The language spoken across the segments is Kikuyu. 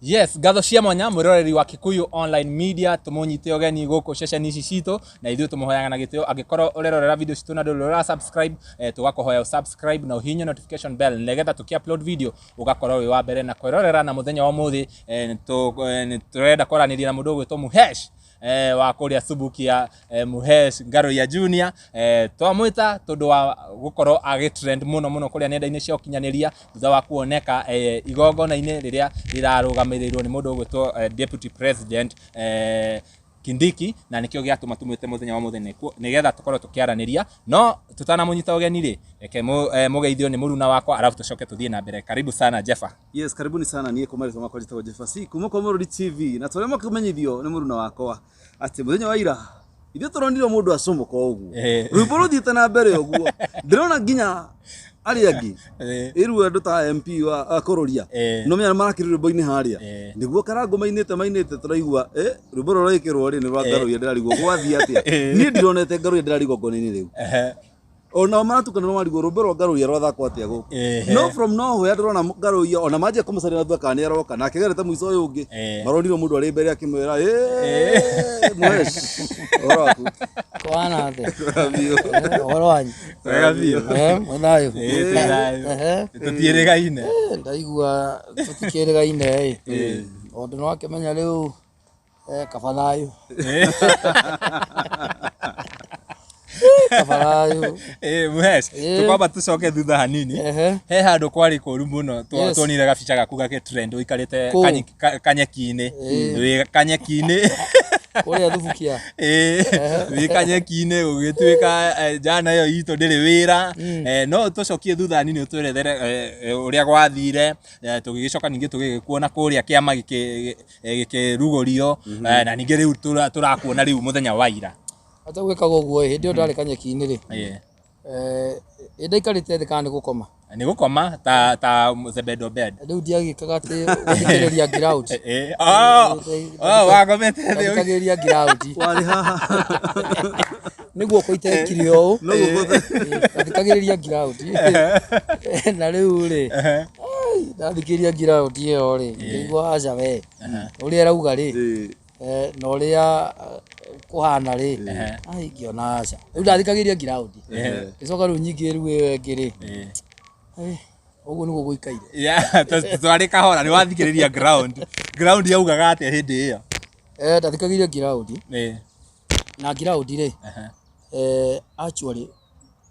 Yes, ngatho cia mwanya mwiroreri wa Kikuyu Online Media, tumunyite ũgeni gũkũ ceceni ici citũ na ithuĩ tũmũhoyaga na gĩtĩo. Angĩkorwo ũrerorera video citũ na ndũrĩ ũra subscribe, tũgakũhoya subscribe na ũhihinye notification bell nĩgetha tũkĩ upload video ũgakorwo wĩ wa mbere na kwĩrorera. Na mũthenya wa ũmũthĩ nĩ tũrenda kwaranĩria na mũndũ ũgwĩtwo Muhesh wa kũrĩa Subukia, Muhesh Ngaruiya Junior. Twamwĩta tondũ wa gũkorwo agĩtrend mũno mũno kũrĩa nenda-inĩ cia ũkinyanĩria thutha wa kuoneka igongona-inĩ rĩrĩa rĩrarũgamĩrĩirwo nĩ mũndũ ũgwĩtwo Deputy President Kindiki, na nĩkĩo gĩatũma tumwĩte mũthenya wa mũthenya nĩgetha tũkorwo tũkĩaranĩria. No tũtanamũnyita ũgeni rĩ, reke mũgeithio nĩ mũruna wakwa, arabu tũcoke tũthiĩ na mbere. Karibu sana, Jeffa. Yes, karibuni sana. Niĩ kuma rĩtwa makwa njĩtagwo Jeffa C kuma kwa Mũrũri TV, na tũrĩa makĩmenyithio nĩ mũruna wakwa atĩ mũthenya wa ira ithuĩ tũronire mũndũ acomoka ũguo, rwĩmbo rũthiĩte na mbere ũguo, ndĩrona nginya arĩa angĩ ĩru andũ ta MP wa Kũrũria no menya marakĩrĩ rwĩmbo-inĩ harĩa nĩguo Karango mainĩte mainĩte, tũraigua rwĩmbo rũrĩa rwekĩrwo rĩ nĩ rwa Ngaruiya. Ndĩrarigwo gwathiĩ atĩa, niĩ ndironete Ngaruiya, ndĩrarigwo ngoni-inĩ rĩu onao maratukanĩrwo, marigwo rwĩmbo rwa Ngaruiya rwathakwo atĩa gũkũ. No from nowhere ndĩrona Ngaruiya ona manjia kũmũcaria na thutha kana nĩ aroka na akĩgerete mũico ũyũ ũngĩ, maronire mũndũ arĩ mbere akĩmwĩra, "Mũhesh, ũhoro waku?" Kwana atĩa? Biũ. Ũhoro wanyu? Wega biũ. Mwĩ thayũ? Twĩ thayũ. Tũtiĩrĩgaine. Ndaigua tũtikĩrĩgaine ĩ, tondũ nĩ wakĩmenya rĩu kaba thayũ, kaba thayũ. Muhesh, tũkwamba tũcoke thutha hanini. He handũ kwarĩ kũru mũno, tuonire gabica gaku gagĩ trend ũikarĩte Kũ? Kanyeki-inĩ, wĩ kanyeki-inĩ. Kũrĩa Thubukia. Wĩ kanyeki-inĩ ũgĩtuĩka njana ĩyo itũ ndĩrĩ wĩra. No tũcokie thutha hanini ũtwerethere ũrĩa gwathire, tũgĩgĩcoka ningĩ tũgĩgĩkuona kũrĩa kĩama gĩkĩrugũrio, na ningĩ rĩu tũrakuona rĩu mũthenya wa ira. Ata gwĩkaga ũguo ĩ, hĩndĩ ĩyo ndarĩ kanyeki-inĩ rĩ, ĩ ndaikarĩte thĩ kana nĩ gũkoma? Nĩ gũkoma ta the bed of bed. Rĩu ndiagĩkaga atĩ gũthikĩrĩria ground. Oh, wakomete thĩ. Ndathikagĩrĩria ground. Warĩ haha. Nĩ guoko itekire ũũ. No guoko. Ndathikagĩrĩria ground na rĩu rĩ, ai, ndathikĩrĩria ground ĩyo rĩ, ngĩigua aca we, ũrĩa ĩrauga rĩ, na ũrĩa kũhana rĩ, ai, ngĩona aca. Rĩu ndathikagĩrĩria ground, ngĩcoka rĩu nyingĩ rĩu ĩyo ĩngĩ rĩ, ũguo nĩguo gũikaire. Yeah, twarĩ kahora. Nĩ wathikĩrĩria ground, ground yaugaga atĩa hĩndĩ ĩyo? Ndathikagĩrĩria ground na ground rĩ, actually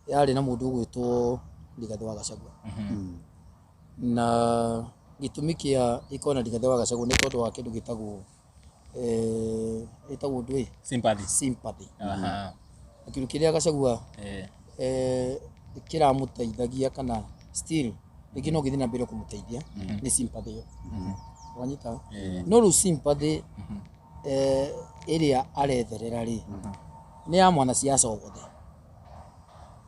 yarĩ na mũndũ ũgwĩtwo Rigathĩ wa Gachagua, na gĩtũmi kĩa ĩkorwo na Rigathĩ wa Gachagua nĩ tondũ wa kĩndũ gĩtagwo ĩtagwo ndũĩ? Sympathy. Sympathy. Na kĩndũ kĩrĩa Gachagua kĩramũteithagia kana still rĩngĩ no gĩthiĩ na mbere kũmũteithia nĩ sympathy ĩyo, wanyita? No rĩu sympathy ĩrĩa aretherera rĩ, nĩ ya mwanasiasa o wothe,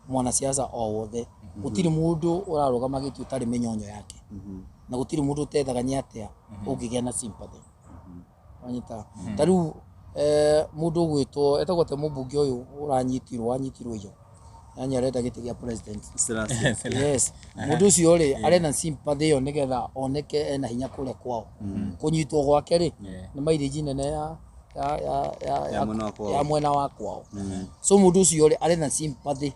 mwanasiasa o wothe. Gũtirĩ mũndũ ũrarũgama gĩtĩ ũtarĩ mĩnyonyo yake, na gũtirĩ mũndũ ũtethaga nĩ atĩa ũngĩgĩa na sympathy, wanyita? Ta rĩu mũndũ ũgwĩtwo, etagwo atĩa, mũmbunge ũyũ ũranyitirwo, wanyitirwo iyo, yani arenda gĩtĩ gĩa president. Selassie. Yes, mũndũ ũcio rĩ, arenda sympathy ĩyo nĩgetha oneke ena hinya kũrĩa kwao. Kũnyitwo gwake rĩ, nĩ mileage nene ya Ya mwena wa kwao. Ya mwena wa kwao. So mũndũ ũcio rĩ, arenda sympathy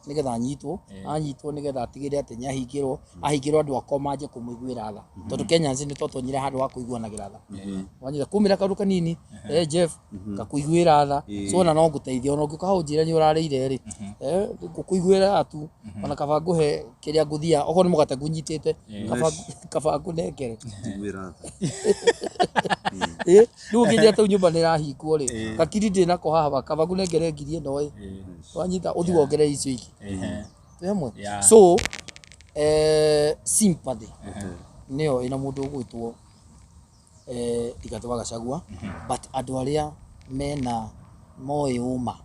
nĩgetha anyitwo, anyitwo nĩgetha atigĩrĩre atĩ nĩ ahingĩrwo, ahingĩrwo andũ akwa manjie kũmũiguĩra tha, tondũ Kenyans nĩ twatonyire handũ ha kũiguanagĩra tha, wanyita? Kumĩra kaũndũ kanini, Jeff, ngakũiguĩra tha. So ona no ngũteithia, ona ũngĩũka hau ũnjĩre nĩ ũrarĩire rĩ, ngũkũiguĩra tu, ona kaba ngũhe kĩrĩa ngũthia, okorwo nĩ mũgate ngũnyitĩte, kaba ngũnengere. Njiguĩra tha. Rĩu ũngĩnjĩra tau nyũmba nĩ ĩrahingwo rĩ, gakiri ndĩ nako haha, kaba ngũnengere ngiri ĩno ĩ, wanyita? Ũthiĩ wongerere icio ingĩ. Twĩ hamwe? Yeah. So sympathy nĩyo ĩna mũndũ ũgwĩtwo Rigathĩ wa Gachagua, but andũ arĩa mena moĩ ũma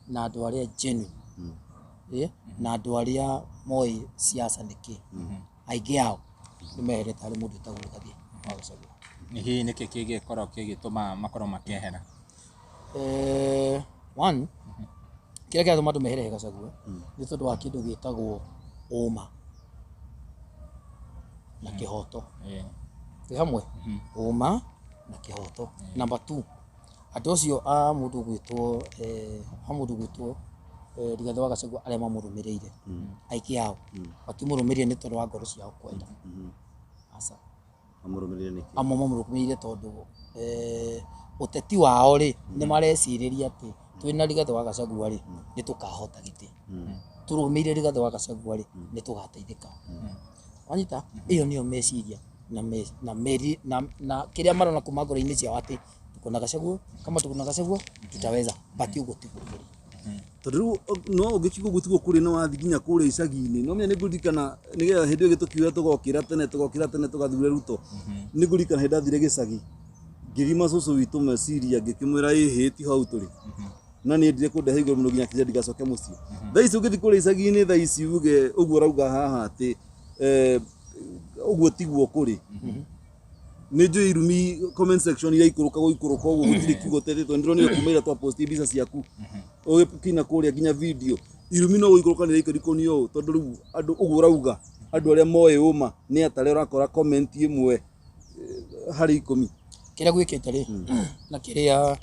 na andũ arĩa genuine, na andũ arĩa moĩ siasa nĩ kĩ, aingĩ ao nĩ meherete harĩ mũndũ ũtagwo Rigathĩ wa Gachagua. Hihi nĩkĩ kĩngĩkorwo kĩgĩtũma makorwo makĩehera? One, kĩrĩa kĩratũma andũ mehere he Gachagua nĩ tondũ wa kĩndũ gĩtagwo ũma na kĩhoto. Twĩ hamwe ũma na kĩhoto. Number two, andũ acio a mũndũ ũgwĩtwo a mũndũ ũgwĩtwo Rigathĩ wa Gachagua arĩa mamũrũmĩrĩire aingĩ ao matimũrũmĩrĩire nĩ tondũ wa ngoro ciao kwenda. Aca. Mamũrũmĩrĩire nĩkĩ? Amwe mamũrũmĩrĩire tondũ ũteti wao rĩ nĩ marecirĩria atĩ twĩna Rigathĩ wa Gachagua rĩ nĩ tũkahota gĩtĩ, tũrũmĩrĩire Rigathĩ wa Gachagua rĩ nĩ tũgateithĩka. Wanyita? Ĩyo nĩyo meciria na me, na meri, na, na kĩrĩa marona kuma ngoro-inĩ ciao atĩ tuko na Gachagua, kama tuko na Gachagua tutaweza, but ũguo tiguo kũrĩ. Tondũ rĩu no ũngĩkiuga ũguo tiguo kũrĩ no wathiĩ nginya kũrĩa icagi-inĩ no menya nĩ ngũririkana nĩgetha hĩndĩ ĩyo tũkiuga tũgokĩra tene tũgathure Ruto. Nĩ ngũririkana hĩndĩ ndathire gĩcagi ngĩthima cũcũ witũ meciria ngĩkĩmwĩra ĩhĩ ti hau tũrĩ. Na niĩ ndire kũndehe igũrũ mũno nginya kĩrĩa ndigacoke mũciĩ. Thaa ici ũngĩthiĩ kũrĩa icagi-inĩ thaa ici uge ũguo ũrauga haha atĩ ũguo tiguo kũrĩ. Nĩ njũĩ irumi comment section iraikũrũka gũikũrũka ũguo gũtirĩ kiugo ũtetĩtwo. Nĩndĩronire kuma ira twa post mbica ciaku ũgĩkinya kũrĩa nginya video irumi no gũikũrũka nĩ iraikũrũkanio ũũ tondũ rĩu andũ ũguo ũrauga andũ arĩa moĩ ũma nĩ atarĩa ũrakora comment ĩmwe harĩ 10. Kĩrĩa gwĩkĩte rĩ na kĩrĩa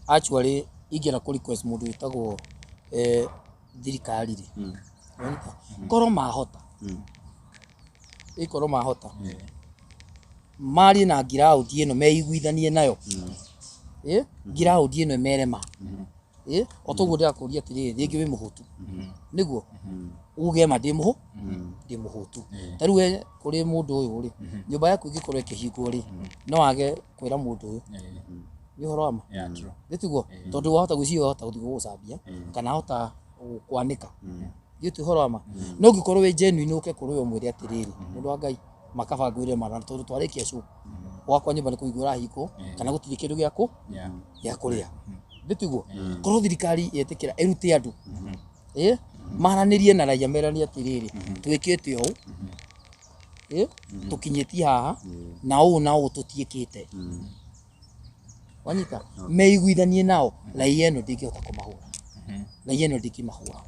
actually ingĩenda kũ request mũndũ wĩtagwo thirikari rĩ, wanyita? Korwo mahota, ĩkorwo mahota marie na ngiraũndi ĩno meiguithanie nayo, ngiraũndi ĩno ĩmerema, o toguo ndĩrakũria atĩrĩrĩ, rĩngĩ wĩ mũhũtu nĩguo uge ma ndĩ mũhũtu. Ta rĩu we kũrĩ mũndũ ũyũ rĩ, nyũmba yaku ĩngĩkorwo ĩkĩhingwo rĩ, no wage kwĩra mũndũ ũyũ nĩ ũhoro wa ma? Nĩ tiguo? Tondũ wahota gwĩciria wahota gũthiĩ gũgũcambia kana wahota gũkwanĩka. Githĩ ti ũhoro wa ma? No ũngĩkorwo wĩ genuine ũke kũrĩ we ũmwĩre atĩrĩrĩ, mũndũ wa Ngai makabangwĩre mara tondũ twarĩkia show gwakwa nyũmba nĩ kũhingwo ĩrahingwo kana gũtirĩ kĩndũ gĩa kũrĩa. Nĩ tiguo? Korwo thirikari yetĩkĩra ĩrute andũ, maranĩrie na raia meranie atĩrĩrĩ, twĩkĩte ũũ, tũkinyĩtie haha na ũũ na ũũ tũtiĩkĩte. Wanyita? Meiguithanie nao raia ĩno ndĩngĩhota kũmahũra. Raia ĩno ndĩngĩmahũra.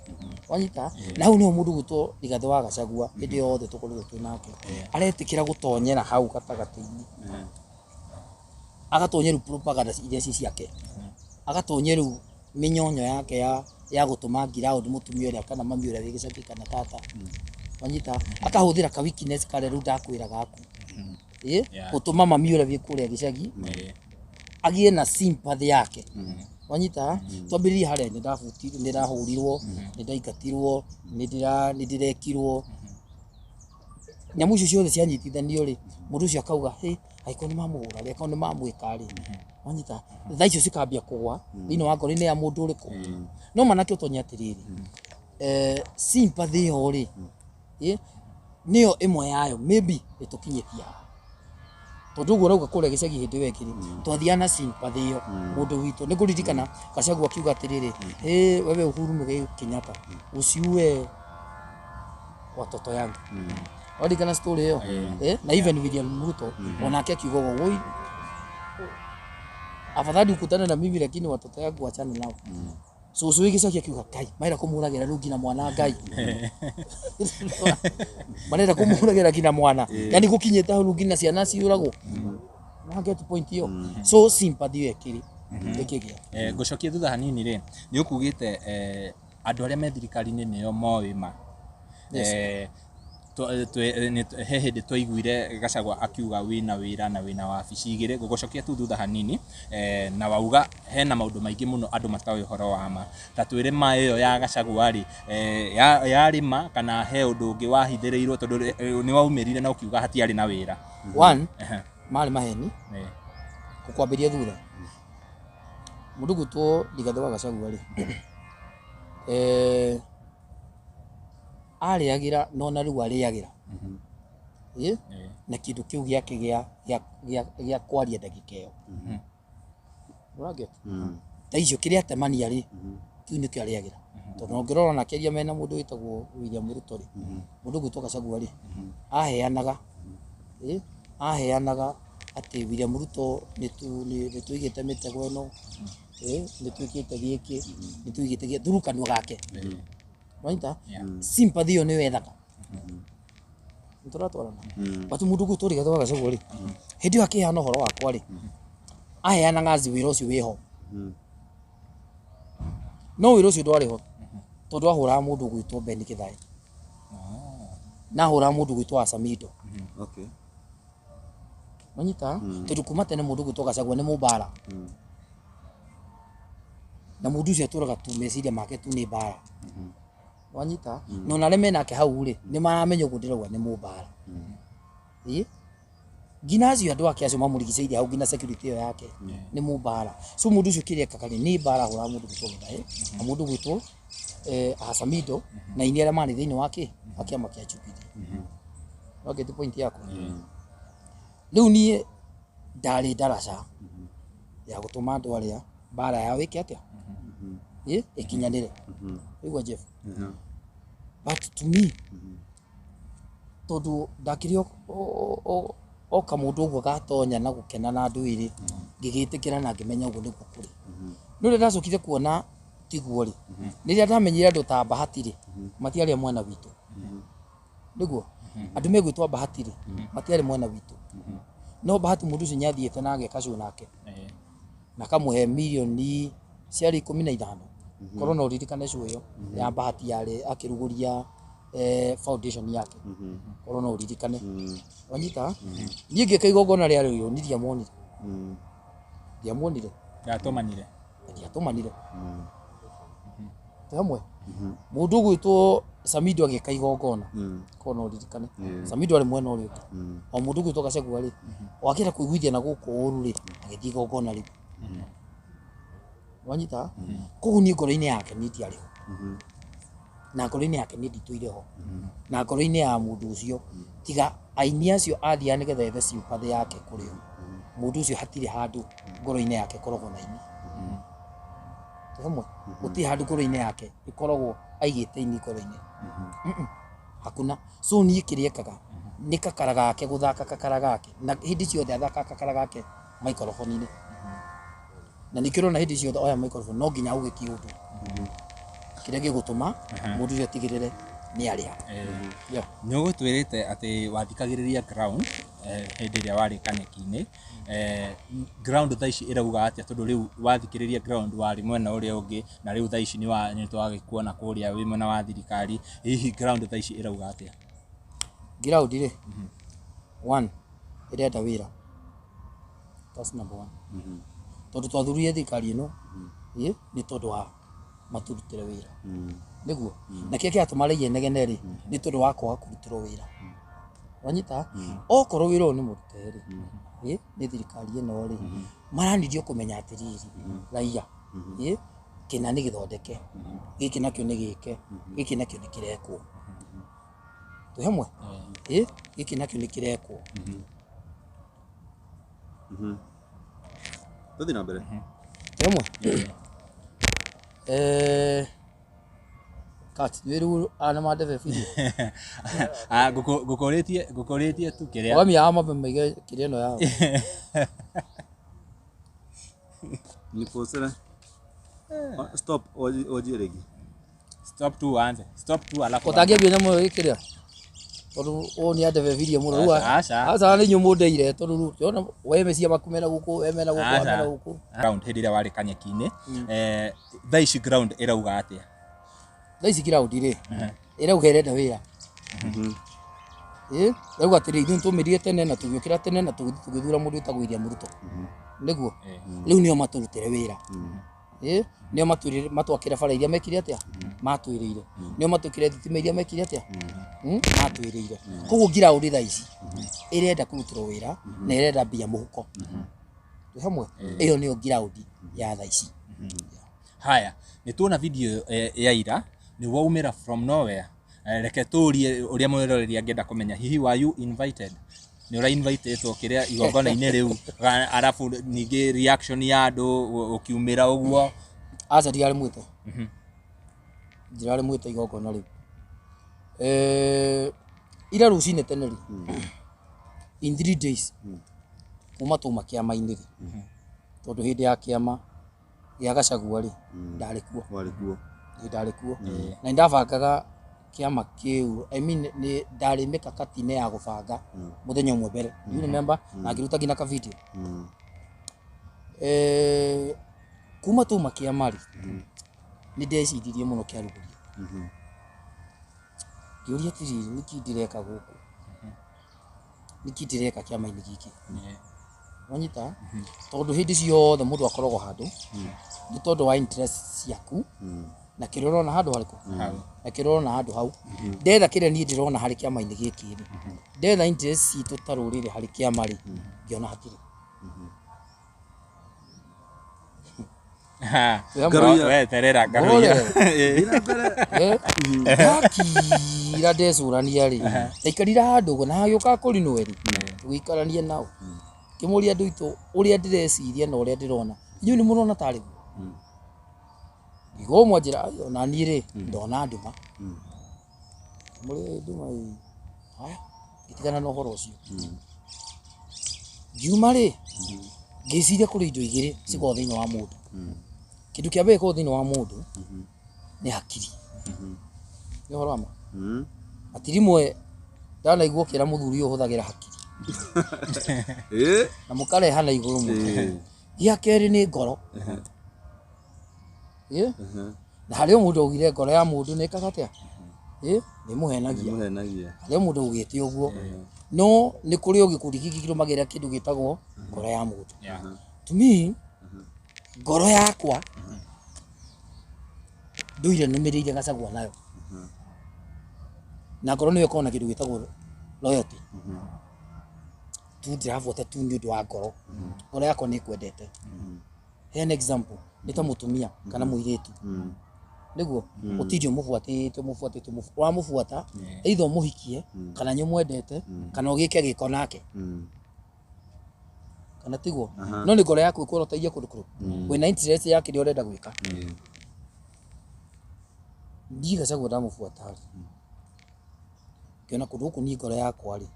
Wanyita? Na hau nĩho mũndũ ũgwĩtwo Rigathĩ wa Gachagua hĩndĩ yothe tũkoretwo twĩ nake aretĩkĩra gũtonyera hau gatagatĩ-inĩ, agatonye rĩu propaganda iria ci ciake, agatonye rĩu mĩnyonyo yake ya gũtũma ngiraũndi mũtumia ũrĩa kana mami ũrĩa wĩ gĩcagi kana tata. Wanyita? Akahũthĩra ka weakness karĩa rĩu ndakwĩra gaku, gũtũma mami ũrĩa wĩ kũrĩa gĩcagi agĩe na sympathy yake. Wanyita? Twambĩrĩrie harĩa nĩ ndĩrahũrirwo, nĩ ndaingatirwo, nĩ ndĩrekirwo. Nyamũ icio ciothe cianyitithanio rĩ, mũndũ ũcio akauga hĩ, angĩkorwo nĩ mamũhũra rĩ, angĩkorwo nĩ mamwĩka rĩ, wanyita? Thaa icio cikambia kũgwa thĩinĩ wa ngoro-inĩ ya mũndũ ũrĩkũ. No manake ũtonye atĩrĩrĩ, sympathy ĩyo rĩ, nĩyo ĩmwe yayo maybe ĩtũkinyĩtie haha. Tondũ ũguo ũrauga kũrĩa gĩcagi hĩndĩ ĩyo ĩngĩ rĩ, twathiaga na sympathy ĩyo mũndũ witũ. Nĩ ngũririkana Gachagua akiuga atĩrĩrĩ, hĩ wewe Uhuru Muigai Kenyatta usiue watoto yangu. Waririkana story ĩyo? Na even William Ruto onake akiuga ũguo, woi afadhali ukutane na mimi lakini watoto yangu wachane nao. Cũcũ wĩ gĩcagi akiuga Ngai marenda kũmũragĩra rĩu nginya mwana Ngai. Marenda kũmũragĩra nginya mwana. Yani gũkinyĩte hau rĩu nginya ciana ciũragwo. No get point ĩyo. So sympathy ĩyo ĩkĩrĩ ĩkĩgĩa. Ngũcokia thutha hanini rĩ, nĩ ũkugĩte andũ arĩa me thirikari-inĩ nĩo moĩ ma. He hĩndĩ twaiguire Gachagua akiuga wĩna wĩra na wĩna wabici igĩrĩ. Ngũgũcokia tu thutha hanini, na wauga hena maũndũ maingĩ mũno andũ matoĩ ũhoro wa ma. Ta twĩre ma ĩyo ya Gachagua rĩ, yarĩ ma kana he ũndũ ũngĩ wahithĩrĩirwo tondũ nĩ waumĩrire na ũkiuga hatiarĩ na wĩra. One, marĩ maheni. Gũkwambĩria thutha. Mũndũ ũgwĩtwo Rigathĩ wa Gachagua rĩ, arĩagĩra na ona rĩu arĩagĩra. Na kĩndũ kĩu gĩake gĩa kwaria ndagĩka ĩyo. Ũraget? Ta icio kĩrĩa atemania rĩ, kĩu nĩkĩo arĩagĩra. Tondũ ũngĩrora onake aria mena mũndũ wĩtagwo William Ruto rĩ, mũndũ ũgwĩtwo Gachagua rĩ, aheanaga atĩ William Ruto nĩ tũigĩte mĩtego ĩno, nĩ twĩkĩte gĩkĩ, nĩ tũigĩte gĩkĩ, through kanua gake. Wanyita? Sympathy ĩyo nĩyo ethaga. Nĩtũratwarana. But mũndũ ũgwĩtwo Rigathĩ wa Gachagua rĩ, hĩndĩ ĩyo akĩheana ũhoro wakwa rĩ, aheanaga azi wĩra ũcio wĩho. No wĩra ũcio ndwarĩ ho tondũ ahũraga mũndũ ũgwĩtwo Ben Githae na ahũraga mũndũ ũgwĩtwo Asamido. Okay. Wanyita? Tondũ kuma tene mũndũ ũgwĩtwo Gachagua nĩ mũmbara. Na mũndũ ũcio atũraga tu meciria make tu nĩ mbara. Wanyita? Na ona arĩa menake hau rĩ, nĩ maramenya ũguo ndĩrauga nĩ mũmbara. Ĩĩ. Nginya acio andũ ake acio mamũrigicĩirie hau nginya security ĩyo yake nĩ mũmbara. So mũndũ ũcio kĩrĩa ekaga rĩ, nĩ mbara ahũraga mũndũ ũgwĩtwo Githae na mũndũ ũgwĩtwo Asamido na aini arĩa marĩ thĩinĩ wa kĩ wa kĩama kĩa Jubilee. Wageti point yakwa? Rĩu niĩ ndarĩ ndaraca ya gũtũma andũ arĩa mbara yao ĩke atĩa? Ĩ ĩkinyanĩre. Ũigua Jeff? But to me, tondũ ndakĩrĩ o kamũndũ ũguo gatonya na gũkena na andũ ĩrĩ, ngĩgĩtĩkĩra na ngĩmenya ũguo nĩguo kũrĩ. No rĩrĩa ndacokire kuona tiguo rĩ, rĩrĩa ndamenyire andũ ta Bahati rĩ, matiarĩ a mwena witũ. Nĩguo andũ megwĩtwo Bahati rĩ, matiarĩ mwena witũ. No Bahati mũndũ ũcio nĩathiĩte na ageka show nake na akamũhe mirioni ciarĩ 15. Korwo no ũririkane show ĩyo ya Bahati yarĩ akĩrugũria foundation yake. Korwo no ũririkane. Wanyita? Niĩ ngĩka igongona rĩa rĩu niĩ ndiamuonire. Ndiamuonire. Ndatũmanire. Ndiatũmanire. Twĩ hamwe? Mũndũ ũgwĩtwo Samido agĩka igongona. Korwo no ũririkane. Samido arĩ mwena ũrĩa ũngĩ. O mũndũ ũgwĩtwo Gachagua rĩ, o akĩenda kũiguithia na gũkũ ũru rĩ, agĩthiĩ igongona rĩu. Wanyita? Koguo niĩ ngoro-inĩ yake niĩ ndiarĩ ho. Na ngoro-inĩ yake niĩ nditũire ho. Na ngoro-inĩ ya mũndũ ũcio, tiga aini acio athiaga nĩgetha ethe sympathy yake kũrĩ o. Mũndũ ũcio hatirĩ handũ ngoro-inĩ yake ĩkoragwo na aini. Twĩ hamwe? Gũtirĩ handũ ngoro-inĩ yake ĩkoragwo aigĩte aini ngoro-inĩ. Hakuna. So niĩ kĩrĩa ekaga nĩ kakara gake gũthaka kakara gake na hĩndĩ ciothe athakaga kakara gake maikoroboni-inĩ. Na nĩkĩo ũrona hĩndĩ ciothe oya microphone no nginya auge kĩũndũ kĩrĩa gĩgũtũma mũndũ ũcio atigĩrĩre nĩ arĩa. Yeah. Nĩ ũgũtwĩrĩte atĩ wathikagĩrĩria ground hĩndĩ ĩrĩa warĩ kanyeki-inĩ. Ground thaa ici ĩrauga atĩa tondũ rĩu wathikĩrĩria ground warĩ mwena ũrĩa ũngĩ na rĩu thaa ici nĩ twagĩkuona kũrĩa wĩ mwena wa thirikari. Hihi ground thaa ici ĩrauga atĩa? Ground rĩ, one, ĩrenda wĩra. That's number one. Tondũ twathurire thirikari ĩno ĩ nĩ tondũ wa maturutĩre wĩra. Nĩguo? Na kĩrĩa kĩratũma raia inegene rĩ, nĩ tondũ wa kwaga kũrutĩrwo wĩra. Wanyita? Okorwo wĩra ũyũ nĩ mũrute rĩ, ĩ nĩ thirikari ĩno rĩ, maranirio kũmenya atĩrĩrĩ, raia, ĩ kĩna nĩ gĩthondeke, gĩkĩ nakĩo nĩ gĩke, gĩkĩ nakĩo nĩ kĩrekwo. Twĩ hamwe? Ĩ gĩkĩ nakĩo nĩ kĩrekwo. Tũthiĩ na mbere. Twĩ hamwe? Kat, nĩ rĩu aya nĩ mandebe biũ. Ngũkũrĩtie tu kĩrĩa. Wamia haha mambe maige kĩrĩa ĩno yao. Niposere. Stop, wajie rĩngĩ. Stop tu uanze. Stop tu alafu. Ũtangĩambia nyamũ ĩyo ĩkĩrĩa? Tondũ ũyũ nĩ andebe video mũno. Rĩu Aca. aca nĩ inyuĩ mũndeire tondũ rĩu ũrona we meciria maku mena gũkũ, we mena gũkũ, we mena gũkũ. Ground hĩndĩ ĩrĩa warĩ kanyeki-inĩ. Thaa ici ground ĩrauga atĩa? Thaa ici ground rĩ, ĩrauga ĩrenda wĩra. Ĩ, ĩrauga atĩrĩ ithuĩ nĩtwaumĩrire tene na tũgĩũkĩra tene na tũgĩthiĩ tũgĩthura mũndũ wĩtagwo William Ruto. Nĩguo? Rĩu nĩo matũrutĩre wĩra. Ĩ, nĩo matwakĩre bara iria mekire atĩa? Matwĩrĩire. Nĩo matwĩkĩre thitima iria mekire atĩa? Matwĩrĩire. Koguo ground thaa ici ĩrenda kũrutĩrwo wĩra na ĩrenda mbia mũhuko. Twĩ hamwe? Ĩyo nĩyo ground ya thaa ici. Haya, nĩ tuona video ya ira, nĩ waumĩra from nowhere. Reke tũrie ũrĩa mwĩroreri angĩenda kũmenya, hihi were you invited? Nĩ ũra invitĩtwo kĩrĩa igongona-inĩ rĩu, arabu ningĩ reaction ya andũ ũkiumĩra ũguo? Aca ndirarĩ mwĩte. Ndirarĩ mwĩte igongona rĩu. Ira rũcinĩ tene rĩ, in 3 days, kuma twauma kĩama-inĩ rĩ, tondũ hĩndĩ ya kĩama gĩa Gachagua rĩ, ndarĩ kuo. Warĩ kuo. Nĩ ndarĩ kuo. Na nĩ ndabangaga Kĩama kĩu, I mean, nĩ ndarĩ mĩkakati-inĩ ya gũbanga mũthenya ũmwe mbere. Do you remember? Na ngĩruta nginya ka video. Kuma tuma kĩama rĩ, nĩ ndeciririe mũno kĩarugũria. Ngĩũria atĩrĩrĩ, nĩkĩ ndĩreka gũkũ? Nĩkĩ ndĩreka kĩama-inĩ gĩkĩ? Wanyita? Tondũ hĩndĩ ciothe mũndũ akoragwo handũ nĩ tondũ wa interest ciaku na kĩrĩa ũrona handũ harĩkũ na kĩrĩa ũrona handũ hau. Ndetha kĩrĩa niĩ ndĩrona harĩ kĩama-inĩ gĩkĩ rĩ, ndetha interest citũ ta rũrĩrĩ harĩ kĩama rĩ, ngĩona hatirĩ. Ngaruiya. Weterera ngaruiya. Thiĩ na mbere. Ndakira ndecũrania rĩ, ndaikarire handũ ũguo na hagĩũka kũrinwo erĩ tũgĩikarania nao, ngĩmũria andũ aitũ ũrĩa ndĩreciria na ũrĩa ndĩrona, inyuĩ nĩ mũrona tarĩ guo? Ngiuga ũmwe anjĩra, "Ai, ona niĩ rĩ ndona nduma." Ngĩmũria, "Nduma ĩ?" Haya, ngĩtigana na ũhoro ũcio. Ngiuma rĩ, ngĩciria kũrĩ indo igĩrĩ cikoragwo thĩinĩ wa mũndũ. Kĩndũ kĩa mbere gĩkoragwo thĩinĩ wa mũndũ nĩ hakiri. Nĩ ũhoro wa ma? Hakiri imwe ndanaigua ũkĩra mũthuri ũyũ ũhũthagĩra hakiri na mũkareha na igũrũ mũno. Gĩa kerĩ nĩ ngoro. Na harĩ o mũndũ augire ngoro ya mũndũ nĩ ĩkaga atĩa? Nĩ ĩmũhenagia. Mũhenagia. Harĩ o mũndũ augĩte ũguo. No nĩ kũrĩ o gĩkundi kĩngĩ kĩrũmagĩrĩra kĩndũ gĩtagwo ngoro ya mũndũ. To me, ngoro yakwa ndũire nũmĩrĩire Gachagua nayo. Na ngoro nĩyo ĩkoragwo na kĩndũ gĩtagwo loyalty. Tu ndĩrabuata tu nĩ ũndũ wa ngoro. Ngoro yakwa nĩ ĩkwendete. Heana example, nĩ ta mũtumia kana mũirĩtu. Nĩguo ũtinde ũmũbuatĩte ũmũbuatĩte, wamũbuata either ũmũhikie kana nĩ ũmwendete kana ũgĩke gĩko nake kana tiguo, no nĩ ngoro yaku ĩkũrotagia kũndũ kũrĩkũ wĩna interest ya kĩrĩa ũrenda gwĩka. Niĩ Gachagua ndamũbuata rĩ, ngĩona kũndũ gũkũ niĩ ngoro yakwa rĩ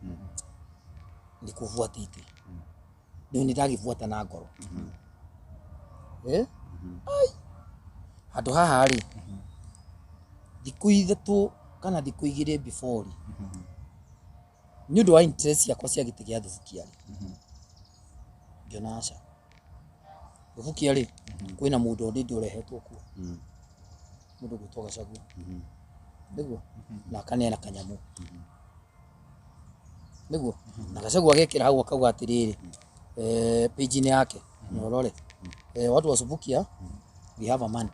nĩ kũbuatĩte, rĩu nĩ ndagĩbuata na ngoro. Ai, handũ haha rĩ, thikũ 3 kana thikũ 2 before rĩ, nĩ ũndũ wa interest ciakwa cia gĩtĩ gĩa Thubukia rĩ, ngĩona aca, Thubukia rĩ kwĩna mũndũ already ũrehetwo kuo, mũndũ ũgwĩtwo Gachagua, nĩguo, na akaneana kanyamũ, nĩguo, na Gachagua agekĩra hau akauga atĩrĩrĩ, page-inĩ yake na ũrore, watu wa Subukia, we have a man.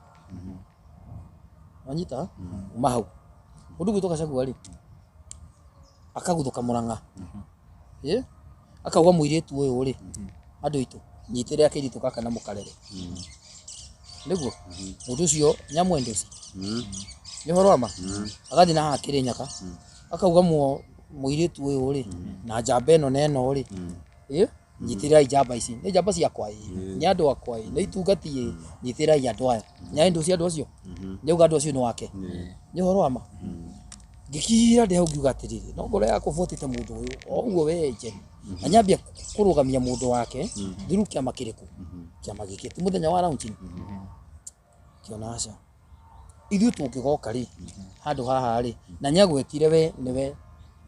Wanyita? Uma hau mũndũ ũgwĩtwo Gachagua rĩ, akaguthũka Mũrang'a, akauga mũirĩtu ũyũ rĩ, andũ aitũ nyitĩrĩra kairĩtu gaka na mũkarere, nĩguo mũndũ ũcio nyamwendo ũcio nĩ ũhoro wa ma. Agathiĩ na haha Kĩrĩnyaga akauga mũirĩtu ũyũ rĩ na njamba ĩno na ĩno rĩ, nyitĩrĩrai njamba ici, nĩ njamba ciakwa ĩ, nĩ andũ akwa ĩ, nĩ itungati ĩ, nyitĩrĩrai andũ aya, nĩ andũ cia andũ acio, nĩ auga andũ acio nĩ wake, nĩ ũhoro wa ma. Ngĩkira ndĩ hau ngiuga atĩrĩrĩ, no ngoro yakwa buatĩte mũndũ ũyũ o ũguo we njeni, na nyambia kũrũgamia mũndũ wake through kĩama kĩrĩkũ, kĩama gĩkĩ, ti mũthenya wa launching. Ngĩona aca, ithuĩ tũngĩgoka rĩ handũ haha rĩ, na nĩagwetire we nĩwe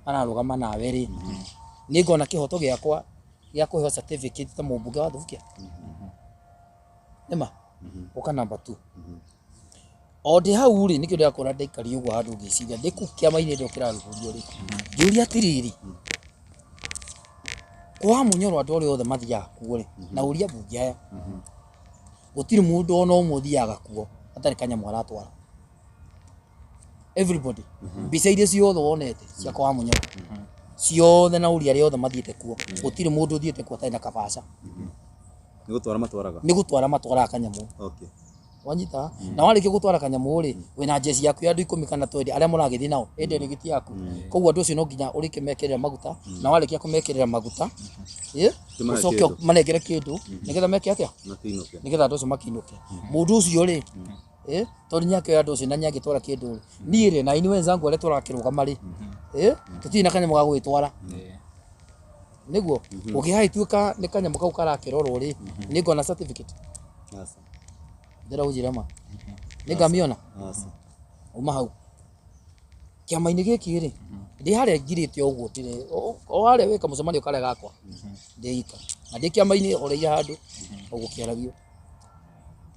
ararũgama nawe rĩ, nĩ ngona kĩhoto gĩakwa gĩa kũheo certificate ta mũmbunge wa Thubukia. Nĩma ũka number 2. O ndĩ hau rĩ, nĩkĩo ndĩrakora ndaikaria ũguo handũ ngĩciria ndĩ kũu kĩama-inĩ ndĩ kĩrarugũrio rĩ, ngĩũria atĩrĩrĩ, kwa Munyoro andũ arĩa othe mathiaga kuo rĩ, na ũria mbunge aya, gũtirĩ mũndũ ona ũmwe ũthiaga kuo atarĩ kanyamũ aratwara. Everybody, mbica iria ciothe wonete cia kwa Munyoro ciothe na ũria arĩa othe mathiĩte kuo, gũtirĩ mũndũ ũthiĩte kuo atarĩ na kabaca. Nĩ gũtwara matwaraga? Nĩ gũtwara matwaraga kanyamũ. Wanyita? Na warĩkia gũtwara kanyamũ rĩ, wĩna njeci yaku ya andũ 10 kana 20 arĩa mũragĩthiĩ nao, ĩ delegate yaku. Koguo andũ acio no nginya ũrĩkie mekĩrĩra maguta, na warĩkia kũmekĩrĩra maguta, Kĩmahe ũcoke kĩndũ. manengere kĩndũ, nĩgetha meke atĩa? Makĩinũke. Nĩgetha andũ acio makĩinũke. Mũndũ ũcio rĩ, tondũ nĩakĩoya andũ acio na nĩangĩtwara kĩndũ rĩ, niĩ rĩ, na ini wenzangu arĩa tũrakĩrũgama rĩ, tũtirĩ na kanyamũ ga gũgĩtwara. Nĩguo, ũngĩgagĩtuĩka nĩ kanyamũ kau karakĩrorwo rĩ, nĩ ngona certificate. Aca. Ndĩra ũnjĩre ma. Nĩ ngamiona? Aca. Uma hau. Kĩama-inĩ gĩkĩ rĩ, ndĩ harĩa ngirĩte ũguo, ndĩrĩ o harĩa wĩka mũcemanio karĩa gakwa ndĩ ika na ndĩ kĩama-inĩ horeire handũ ũguo kĩaragio.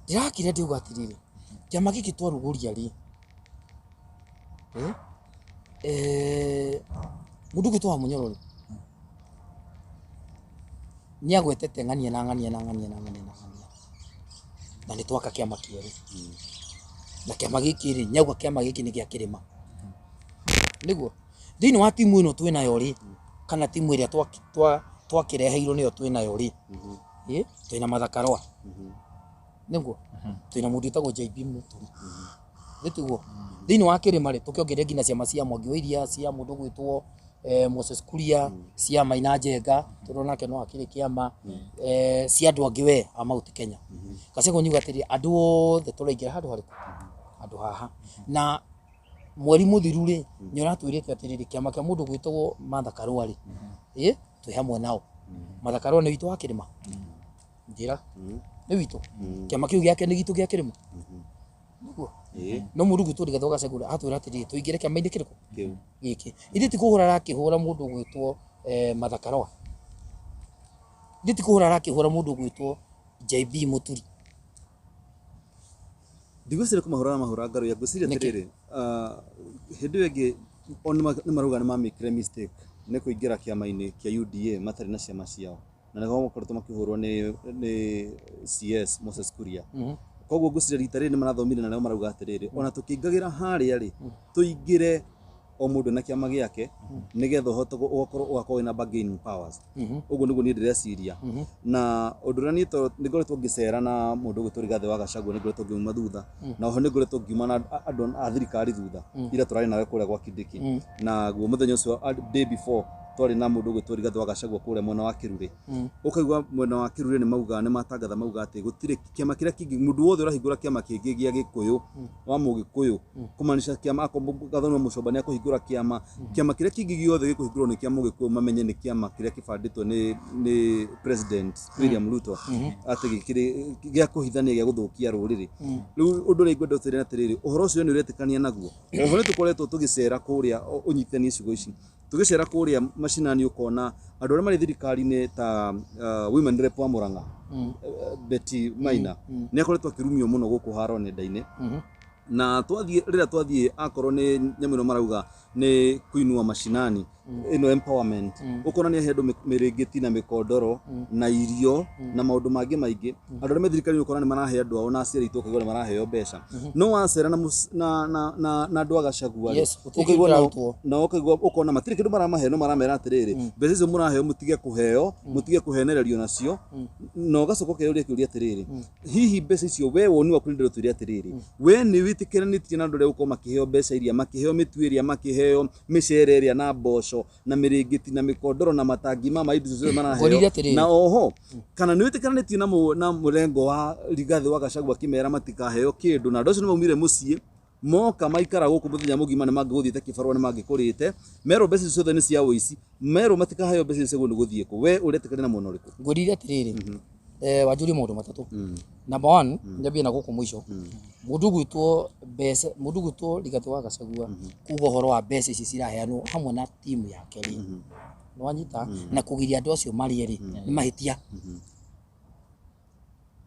Ndĩrakire ndiuga atĩrĩrĩ, kĩama gĩkĩ twarugũria rĩ, mũndũ ũgwĩtwo wa Mũnyoro rĩ, nĩ agwetete ng'ania na ng'ania na ng'ania na ng'ania na ng'ania, na nĩ twaka kĩama kĩerũ. Na kĩama gĩkĩ rĩ, nĩauga kĩama gĩkĩ nĩ gĩa kĩrĩma. Nĩguo thĩinĩ wa timu ĩno twĩnayo rĩ, kana timu ĩrĩa twakĩreheirwo nĩyo twĩnayo rĩ, twĩna Martha Karũa. Nĩguo twĩna mũndũ wĩtagwo JB Mũturi. Nĩtiguo thĩinĩ wa kĩrĩma rĩ, tũkĩongerera nginya ciama cia Mwangi wa Iria, cia mũndũ ũgwĩtwo Moses Kuria, cia Maina Njenga, tondũ nake no akĩrĩ kĩama, cia andũ angĩ we a Mount Kenya. Gachagua nĩuga atĩrĩ, andũ othe tũraingĩra handũ harĩkũ? Handũ haha. Na mweri mũthiru rĩ, nĩ ũratwĩrĩte atĩrĩrĩ, kĩama kĩa mũndũ ũgwĩtwo Martha Karũa rĩ, twĩ hamwe nao. Martha Karũa nĩ witũ wa kĩrĩma? Njĩra. Nĩ witũ. Kĩama kĩu gĩake nĩ gitũ gĩa kĩrĩma? Nĩguo. No mũndũ ũgwĩtwo Rigathĩ wa Gachagua atwĩra atĩrĩrĩ, tũingĩre kĩama-inĩ kĩrĩkũ? Gĩkĩ. Ithuĩ ti kũhũra arakĩhũra mũndũ ũgwĩtwo Martha Karũa. Ithuĩ ti kũhũra arakĩhũra mũndũ ũgwĩtwo JB Mũturi. Ndigwĩciria kũmahũra mahũra Ngaruiya, ngwĩciria atĩrĩrĩ, hĩndĩ ĩyo ĩngĩ o nĩ marauga nĩ mamĩkire mistake nĩ kũingĩra kĩama-inĩ kĩa UDA matarĩ na ciama ciao, na nĩho makoretwo makĩhũrwo nĩ CS Moses Kuria. Koguo ngwĩciria rita rĩrĩ nĩ marathomire na nĩo marauga atĩrĩrĩ, ona tũkĩingagĩra harĩa rĩ, tũingĩre o mũndũ na kĩama gĩake nĩgetha ũhote ũgakorwo ũgakorwo wĩna bargaining powers. Ũguo nĩguo niĩ ndĩreciria. Na ũndũ ũrĩa niĩ nĩ ngoretwo ngĩcera na mũndũ ũgwĩtwo Rigathĩ wa Gachagua, nĩ ngoretwo ngiuma thutha, na oho nĩ ngoretwo ngiuma na andũ a thirikari thutha, ira tũrarĩ nawe kũrĩa gwa Kindiki. Na guo mũthenya ũcio, day before, twarĩ na mũndũ ũgwĩtwo Rigathĩ wa Gachagua kũrĩa mwena wa Kĩrurĩ. Ũkaigua mwena wa Kĩrurĩ nĩ mauga, nĩ matangatha mauga atĩ gũtirĩ kĩama kĩrĩa kĩngĩ, mũndũ wothe ũrahingũra kĩama kĩngĩ gĩa Gĩkũyũ, wa Mũgĩkũyũ, kũmaanisha kĩama akorwo Gathoni wa Mũcomba nĩ akũhingũra kĩama, kĩama kĩrĩa kĩngĩ gĩothe gĩkũhingũrwo nĩ kĩa Mũgĩkũyũ, mamenye nĩ kĩama kĩrĩa kĩbandĩtwo nĩ President William Ruto, atĩ gĩkĩrĩ gĩa kũhithania, gĩa gũthũkia rũrĩrĩ. Rĩu ũndũ ũrĩa ingwenda ũtwĩre atĩrĩrĩ, ũhoro ũcio nĩ ũretĩkania naguo? Oho nĩ tũkoretwo tũgĩcera kũrĩa, ũnyitithanie ciugo ici, tũgĩcera kũrĩa macinani ũkona andũ arĩa marĩ thirikari-inĩ ta women rep wa Murang'a, Betty Maina, nĩ akoretwo akĩrumio mũno gũkũ haro nenda-inĩ. Na twathiĩ, rĩrĩa twathiĩ, akorwo nĩ nyamũ ĩno marauga nĩ kuinua mashinani, ĩno empowerment, ũkona nĩ ahe andũ mĩrĩngĩti na mĩkondoro na irio na maũndũ mangĩ maingĩ. Andũ arĩa me thirikari-inĩ ũkona nĩ marahe andũ ao, na aciari aitũ ũkaigua nĩ maraheo mbeca. No wacera na na andũ a Gachagua rĩ, ũkaigua nao, ũkaigua ũkona matirĩ kĩndũ maramahe, no maramera atĩrĩrĩ, mbeca icio mũraheo mũtige kũheo, mũtige kũhenererio nacio. Na ũgacoka ũkeyũria kĩũria atĩrĩrĩ, hihi mbeca icio, we woni waku nĩ ndĩrotwĩre atĩrĩrĩ, we nĩ wĩtĩkĩranĩtie na andũ arĩa gũkorwo makĩheo mbeca iria, makĩheo mĩtu ĩrĩa, makĩheo mĩcere ĩrĩa na mboco na mĩrĩngĩti na mĩkondoro na matangi ma maĩ, indo ciothe maraheo? Na oho kana nĩ wĩtĩkĩranĩtie na mũrengo wa Rigathĩ wa Gachagua akĩmera matikaheo kĩndũ, na andũ acio nĩ maumire mũciĩ moka maikara gũkũ mũthenya mũgima, nĩ mangĩgũthiĩte kĩbarũa, nĩ mangĩkũrĩte, merwo mbeca icio ciothe nĩ cia ũici, merwo matikaheo mbeca icio nĩ gũthiĩ kũ? We ũretĩkania na mwena ũrĩkũ? Ngwĩrire atĩrĩrĩ, wanjũrie maũndũ matatũ. Number one, nyambie na gũkũ mũico. Mũndũ ũgwĩtwo mbeca, mũndũ ũgwĩtwo Rigathĩ wa Gachagua kuga ũhoro wa mbeca ici ciraheanwo hamwe na timu yake rĩ, nĩwanyita, na kũgiria andũ acio marĩe rĩ, nĩ mahĩtia.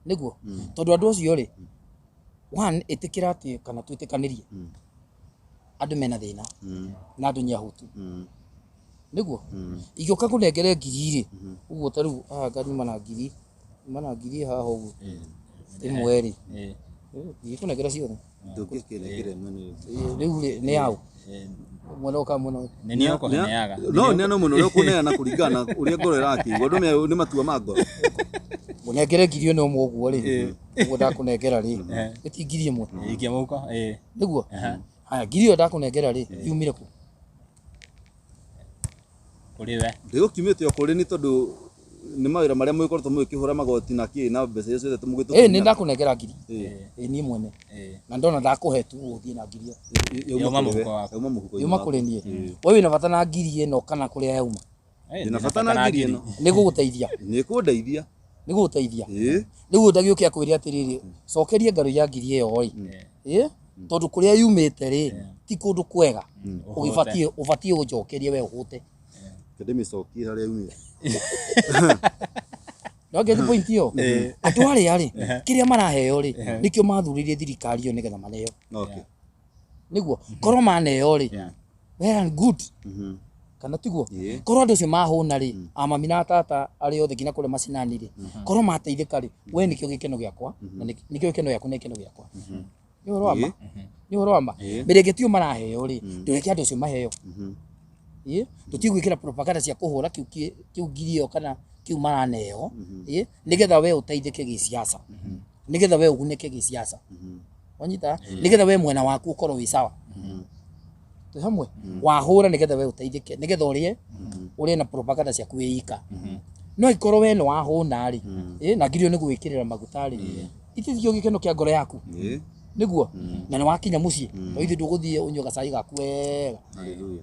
Nĩguo tondũ andũ acio rĩ, one, ĩtĩkĩra atĩ kana twĩtĩkanĩrie andũ mena thĩna na andũ nĩ ahũtu. Nĩguo ingĩũka kũnengere ngiri rĩ, ũguo ta rĩu haha nganyuma na ngiri, nyuma na ngiri haha ũguo ĩmwe rĩ, ingĩkũnengera ciothe? Ndũngĩkĩnengera ĩmwe nĩ Rĩu rĩ, nĩ yaũ mwena ũka mwena ũyũ? Nĩ niĩ ũkũheneaga. No nĩ no mũno ũrĩa ũkũneana kũringana na ũrĩa ngoro ĩrakĩigua. Andũ nĩ matua ma ngoro. Ngũnengere ngiri ĩno ĩmwe ũguo rĩ, ũguo ndakũnengera rĩ, ĩti ngiri ĩmwe? Ikia mũhuko. Nĩguo haya, ngiri ĩyo ndakũnengera rĩ, yumire kũ? Kũrĩ we. Ndĩgũkiumĩte o kũrĩ nĩ tondũ nĩ mawĩra marĩa mũgĩkoretwo mũgĩkĩhũra magoti na kĩ na mbeca icio ciothe mũgĩtũkinya. Nĩ ndakũnengera ngiri ĩ niĩ mwene, na ndona ndakũhe tu ũthiĩ na ngiri ĩyo. Yauma mũhuko waku. Yauma mũhuko. Yuma kũrĩ niĩ. We wĩna bata na ngiri ĩno kana kũrĩa yauma? Ndĩna bata na ngiri ĩno. Nĩ gũgũteithia. Nĩ kũndeithia. Nĩ gũgũteithia. Rĩu ndagĩũke akwĩre atĩrĩrĩ, cokerie ngarũ ya ngiri ĩyo rĩ, ĩ. Tondũ kũrĩa yumĩte rĩ ti kũndũ kwega. Ũgĩbatiĩ ũbatiĩ ũnjokerie we ũhũte. Ndĩmĩcokie harĩa yumĩte. No get point ĩyo. Andũ arĩa rĩ kĩrĩa maraheo rĩ nĩkĩo mathurire thirikari ĩyo nĩgetha maneo. Okay. Nĩguo korwo maneo rĩ well and good. Kana tiguo? Korwo andũ acio mahũna rĩ, amami na tata arĩa othe nginya kũrĩa macinani rĩ, korwo mateithĩka rĩ, we nĩkĩo gĩkeno gĩakwa na nĩkĩo gĩkeno gĩaku na gĩkeno gĩakwa. Nĩ ũhoro wa ma? Nĩ ũhoro wa ma? Mĩrĩngĩti ĩyo maraheo rĩ, ndũreke andũ acio maheo. Ĩ, tũtige gwĩkĩra propaganda cia kũhũra kĩu kĩu ngiri ĩyo kana kĩu maraneo, ĩ, nĩgetha we ũteithĩke gĩsiasa. Nĩgetha we ũgunĩke gĩsiasa. Wanyita? Nĩgetha we mwena waku ũkorwo wĩ sawa. Twĩ hamwe? Wahũra nĩgetha we ũteithĩke, nĩgetha ũrĩe, ũrĩe na propaganda ciaku wĩ ika. No ikorwo we nĩ wahũna rĩ, ĩ, na ngiri ĩyo nĩ gwĩkĩrĩra maguta rĩ, itikio gĩkeno kĩa ngoro yaku. Nĩguo? Na nĩ wakinya mũciĩ, to ithuĩ ndũgũthiĩ ũnyue gacai gaku wega.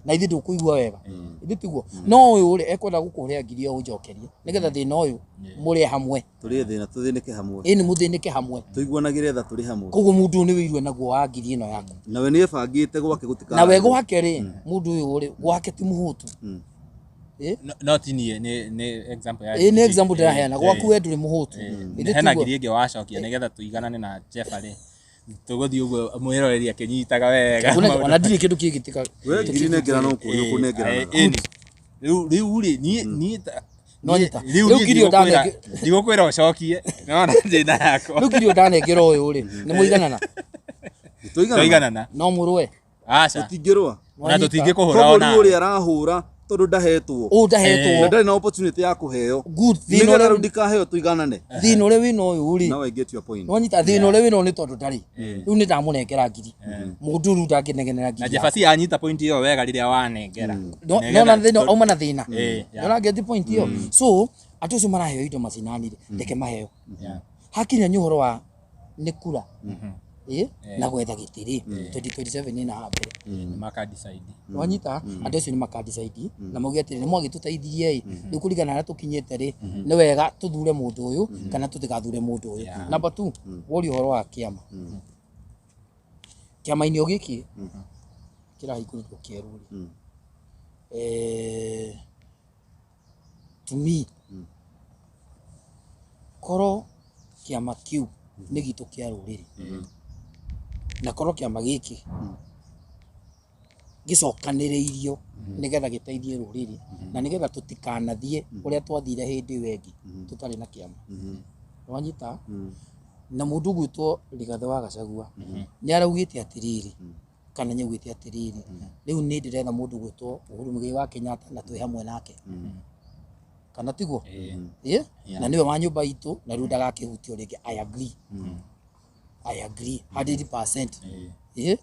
Na ithuĩ ndũkũigua wega. Ithuĩ tiguo. No ũyũ rĩ, ekwenda gũkũrĩa ngiri ĩyo ũnjokerie, nĩgetha thĩna ũyũ mũrĩe hamwe. Tũrĩe thĩna tũthĩnĩke hamwe. Ĩ nĩ mũthĩnĩke hamwe. Tũiguanagĩre tha tũrĩ hamwe. Koguo mũndũ ũyũ nĩ wĩirue naguo wa ngiri ĩno yaku. Nawe nĩ ebangĩte gwake gũtikara. Na we gwake rĩ, mũndũ ũyũ rĩ, gwake ti mũhũtu. No ti niĩ, nĩ example ya. Ĩ nĩ example ndĩraheana, gwaku we ndũrĩ mũhũtu. Hena ngiri ĩngĩ wacokia nĩgetha tũiganane na Jeff rĩ. Tũgũthiĩ ũguo mwĩroreri akĩnyitaga wega. Ona ndirĩ kĩndũ kĩngĩtĩka. We ngiri nengera no kũrĩa ũkũnengerana. Rĩu rĩ, niĩ No nyita. Rĩu Rĩu ngiri ĩyo ndigũkwĩra ũcokie. Nĩwona thĩna yakwa. Rĩu ngiri ĩyo ndanengera ũyũ rĩ, nĩ mũiganana? Tũiganana. No mũrũe. Aca. Tũtingĩrũa. Na tũtingĩkũhũra Koguo ona. rĩu ũrĩa arahũra tondũ ndahetwo. Ũũ ndahetwo. Na ndarĩ na opportunity ya kũheo. Good. Nĩgetha rĩu ndikaheo tũiganane. Thĩna ũrĩa wĩna ũyũ rĩ. Now I get your point. Wanyita thĩna ũrĩa wĩna nĩ tondũ ndarĩ. Rĩu nĩ ndamũnengera ngiri. Mũndũ rĩu ndangĩnegenera ngiri. Na Jefasi anyita point ĩyo wega rĩrĩa wanengera. No na thĩna auma na thĩna. Nona get point ĩyo. So andũ acio maraheo indo macinani rĩ, reke maheo. Hakinya nĩ ũhoro wa nĩ kura. Na gwetha gĩtĩ rĩ, 2027 ĩna haha mbere. Nĩ maka decide. Wanyita andũ acio nĩ maka decide na mauge atĩrĩ nĩ mwagĩtũteithirie ĩ, rĩu kũringana na harĩa tũkinyĩte rĩ, nĩ wega tũthure mũndũ ũyũ kana tũtigathure mũndũ ũyũ. Number 2, woria ũhoro wa kĩama. Kĩama-inĩ o gĩkĩ kĩrahingũrĩtwo kĩerũ rĩ, to me, korwo kĩama kĩu nĩ gitũ kĩa rũrĩrĩ na korwo kĩama gĩkĩ gĩcokanĩrĩirio nĩgetha gĩteithie rũrĩrĩ na nĩgetha tũtikanathiĩ ũrĩa twathire hĩndĩ ĩyo ĩngĩ tũtarĩ na kĩama. Wanyita? Na mũndũ ũgwĩtwo Rigathĩ wa Gachagua nĩ araugĩte atĩrĩrĩ, kana nĩ augĩte atĩrĩrĩ, rĩu nĩ ndĩretha mũndũ ũgwĩtwo Uhuru Muigai wa Kenyatta na twĩ hamwe nake. Kana tiguo? Na nĩwe wa nyũmba itũ na rĩu ndagakĩhutio rĩngĩ. I agree. I agree 100%.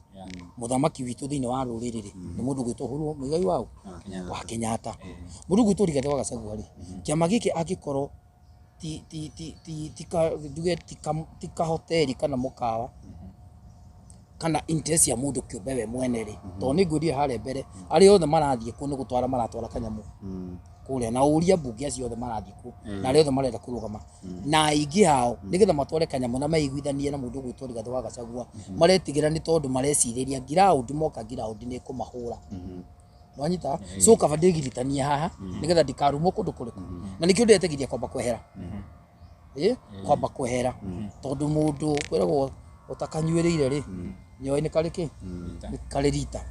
Mũthamaki witũ thĩinĩ wa rũrĩrĩ rĩ, nĩ mũndũ ũgwĩtwo Uhuru Muigai wa Kenyatta. Mũndũ ũgwĩtwo Rigathĩ wa Gachagua rĩ, kĩama gĩkĩ angĩkorwo ti nduge ti kahoteri kana mũkawa kana interest ya mũndũ kĩũmbe we mwene rĩ, tondũ nĩ ngwĩrire harĩa mbere arĩa othe marathiĩ kuo nĩ gũtwara maratwara kanyamũ kũrĩa, na ũria mbunge acio othe marathiĩ kuo na arĩa othe marenda kũrũgama na aingĩ ao nĩgetha matware kanyamũ na meiguithanie na mũndũ ũgwĩtwo Rigathĩ wa Gachagua, maretigĩra nĩ tondũ marecirĩria ground moka ground nĩ ĩkũmahũra. Wanyita? So kaba ndĩgiritanie haha nĩgetha ndikarumwo kũndũ kũrĩkũ, na nĩkĩo ndĩretegiria kwamba kwehera. Kwamba kwehera tondũ mũndũ kwĩragwo ũtakanyuĩrĩire rĩ, nĩoĩ nĩ karĩ kĩ? Nĩ karĩ rita.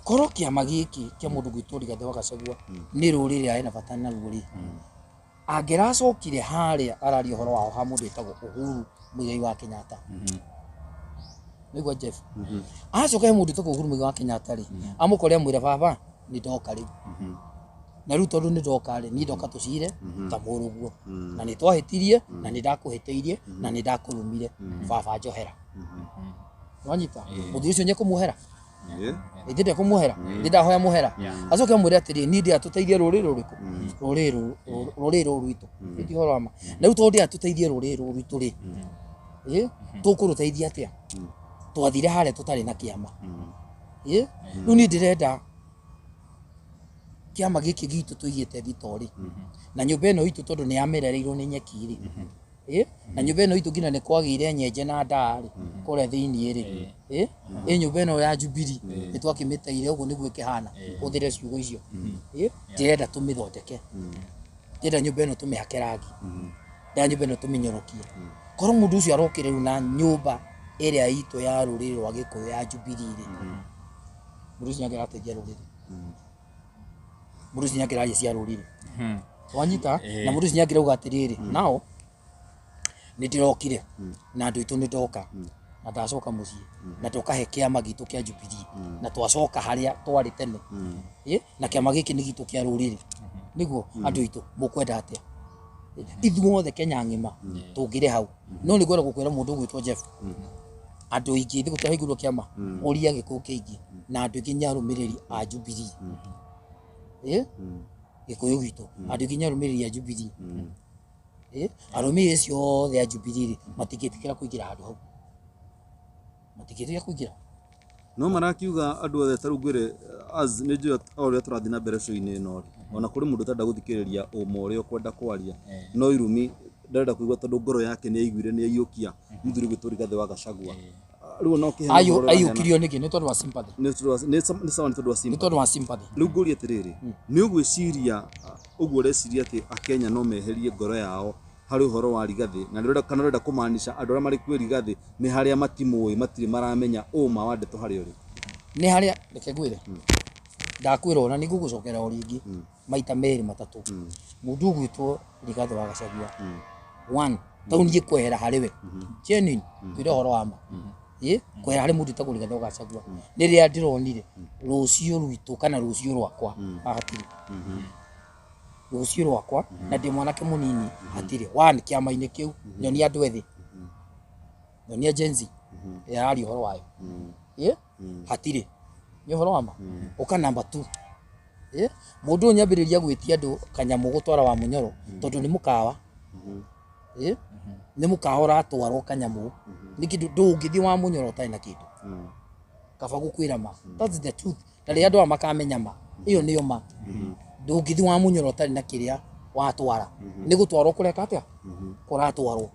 Korwo kĩama gĩkĩ kĩa mũndũ gwĩtwo Rigathĩ wa Gachagua nĩ rũrĩrĩ arĩ na bata naruo rĩ, angĩracokire harĩa araria ũhoro wao ha mũndũ wĩtagwo Uhuru Muigai wa Kenyatta. Nĩguo Jeff. Acoka he mũndũ wĩtagwo Uhuru Muigai wa Kenyatta rĩ, amũkore amwĩre baba nĩ ndoka rĩu. Na rĩu tondũ nĩ ndoka rĩ, niĩ ndoka tũcire ta mũrũguo. Na nĩ twahĩtirie, na nĩ ndakũhĩtĩirie, na nĩ ndakũrumire, baba njohera. Wanyita? Mũthuri ũcio nĩ ekũmuohera? Ithe ndekũmuohera, ndĩ ndahoya muhera. Acoke amwĩre atĩrĩ, niĩ ndĩra tũteithie rũrĩrĩ rũrĩkũ? Rũrĩrĩ rũrĩrĩ rũrũ rwitũ. Ti ũhoro wa ma. Na rĩu tondũ ndĩra tũteithie rũrĩrĩ rũrũ rwitũ rĩ, tũkũrũteithia atĩa? Twathire harĩa tũtarĩ na kĩama. Rĩu niĩ ndĩrenda kĩama gĩkĩ gitũ tũigĩte thito rĩ, na nyũmba ĩno itũ tondũ nĩ yamerereirwo nĩ nyeki rĩ, Ĩ na nyũmba ĩno itũ nginya nĩ kwagĩire nyenje na ndaa rĩ kũrĩa thĩiniĩ rĩ. Ĩ ĩ nyũmba ĩno ya Jubilee nĩ twakĩmĩteire ũguo nĩguo ĩkĩhana, hũthĩre ciugo icio. Ĩ ndĩrenda tũmĩthondeke, ndĩrenda nyũmba ĩno tũmĩhake rangi, ndĩrenda nyũmba ĩno tũmĩnyorokie. Korwo mũndũ ũcio arokire rĩu na nyũmba ĩrĩa itũ ya rũrĩrĩ rwa Gĩkũyũ ya Jubilee rĩ, mũndũ ũcio nĩangĩrateithia rũrĩrĩ, mũndũ ũcio nĩangĩraria cia rũrĩrĩ. Wanyita? Na mũndũ ũcio nĩangĩrauga atĩrĩrĩ, nao nĩ ndĩrokire na andũ aitũ nĩ ndoka na ndacoka mũciĩ na ndoka he kĩama gitũ kĩa Jubilee na twacoka harĩa twarĩ tene. Ĩ na kĩama gĩkĩ nĩ gitũ kĩa rũrĩrĩ, nĩguo andũ aitũ mũkwenda atĩa? Ithuothe Kenya ng'ima tũngĩrĩ hau. No nĩ ngwenda gũkwĩra mũndũ ũgwĩtwo Jeff, andũ aingĩ thĩ gũtirahingũrwo kĩama, ũria Gĩkũyũ kĩingĩ na andũ aingĩ nĩ arũmĩrĩri a Jubilee. Ĩ Gĩkũyũ gitũ andũ aingĩ nĩ arũmĩrĩri a Jubilee. Ĩ arũmĩrĩri acio othe a Jubilee rĩ, matingĩtĩkĩra kũingĩra handũ hau, matingĩtĩkĩra kũingĩra. No marakiuga andũ othe ta rĩu ngwĩre, as nĩ njũĩ o ũrĩa tũrathiĩ na mbere show-inĩ ĩno rĩ, ona kũrĩ mũndũ ũtarenda gũthikĩrĩria ũma ũrĩa ũkwenda kwaria, no irumi ndarenda kũigua tondũ ngoro yake nĩ aiguire nĩ aiyũkia mũthuri gwĩtwo Rigathĩ wa Gachagua. Rĩu ona ũkĩheana ũhoro ũrĩa Aiyũkirio nĩkĩ? Nĩ tondũ wa sympathy. Nĩ tondũ nĩ sawa, nĩ tondũ wa Nĩ sympathy. tondũ wa sympathy. Rĩu ngũrie atĩrĩrĩ, nĩ ũgwĩciria ũguo ũreciria atĩ akenya no meherie ngoro yao harĩ ũhoro wa Rigathĩ, na nĩ kana ũrenda kũmaanisha andũ arĩa marĩ kwĩ Rigathĩ nĩ harĩa matimũĩ, matirĩ maramenya ũma wa ndeto harĩa ũrĩ? Nĩ harĩa, reke ngwĩre, ndakwĩra ona nĩ ngũgũcokera o rĩngĩ maita merĩ matatũ. Mũndũ ũgwĩtwo Rigathĩ wa Gachagua, one, tau niĩ kwehera harĩ we genuine, twĩre ũhoro wa ma, ĩ kwehera harĩ mũndũ ũtagwo Rigathĩ wa Gachagua nĩ rĩrĩa ndĩronire rũciũ rwitũ kana rũciũ rwakwa hatirĩ rũciũ rwakwa na ndĩ mwanake mũnini hatirĩ one kĩama-inĩ kĩu. Nyonia andũ ethĩ, nyonia Gen Z ĩrĩa araria ũhoro wayo, ĩ hatirĩ. Nĩ ũhoro wa ma. Ũka number two, ĩ mũndũ ũyũ nĩambĩrĩria gwĩtia andũ kanyamũ gũtwara wa mũnyoro tondũ nĩ mũkawa, ĩ nĩ mũkawa ũratwarwo kanyamũ nĩ kĩndũ. Ndũngĩthiĩ wa mũnyoro ũtarĩ na kĩndũ, kaba gũkwĩra ma. That's the truth. Na rĩrĩa andũ aya makamenya ma ĩyo nĩyo ma, ndũngĩthiĩ wa mũnyoro ũtarĩ na kĩrĩa watwara. Nĩ gũtwarwo kũreka atĩa kũratwarwo,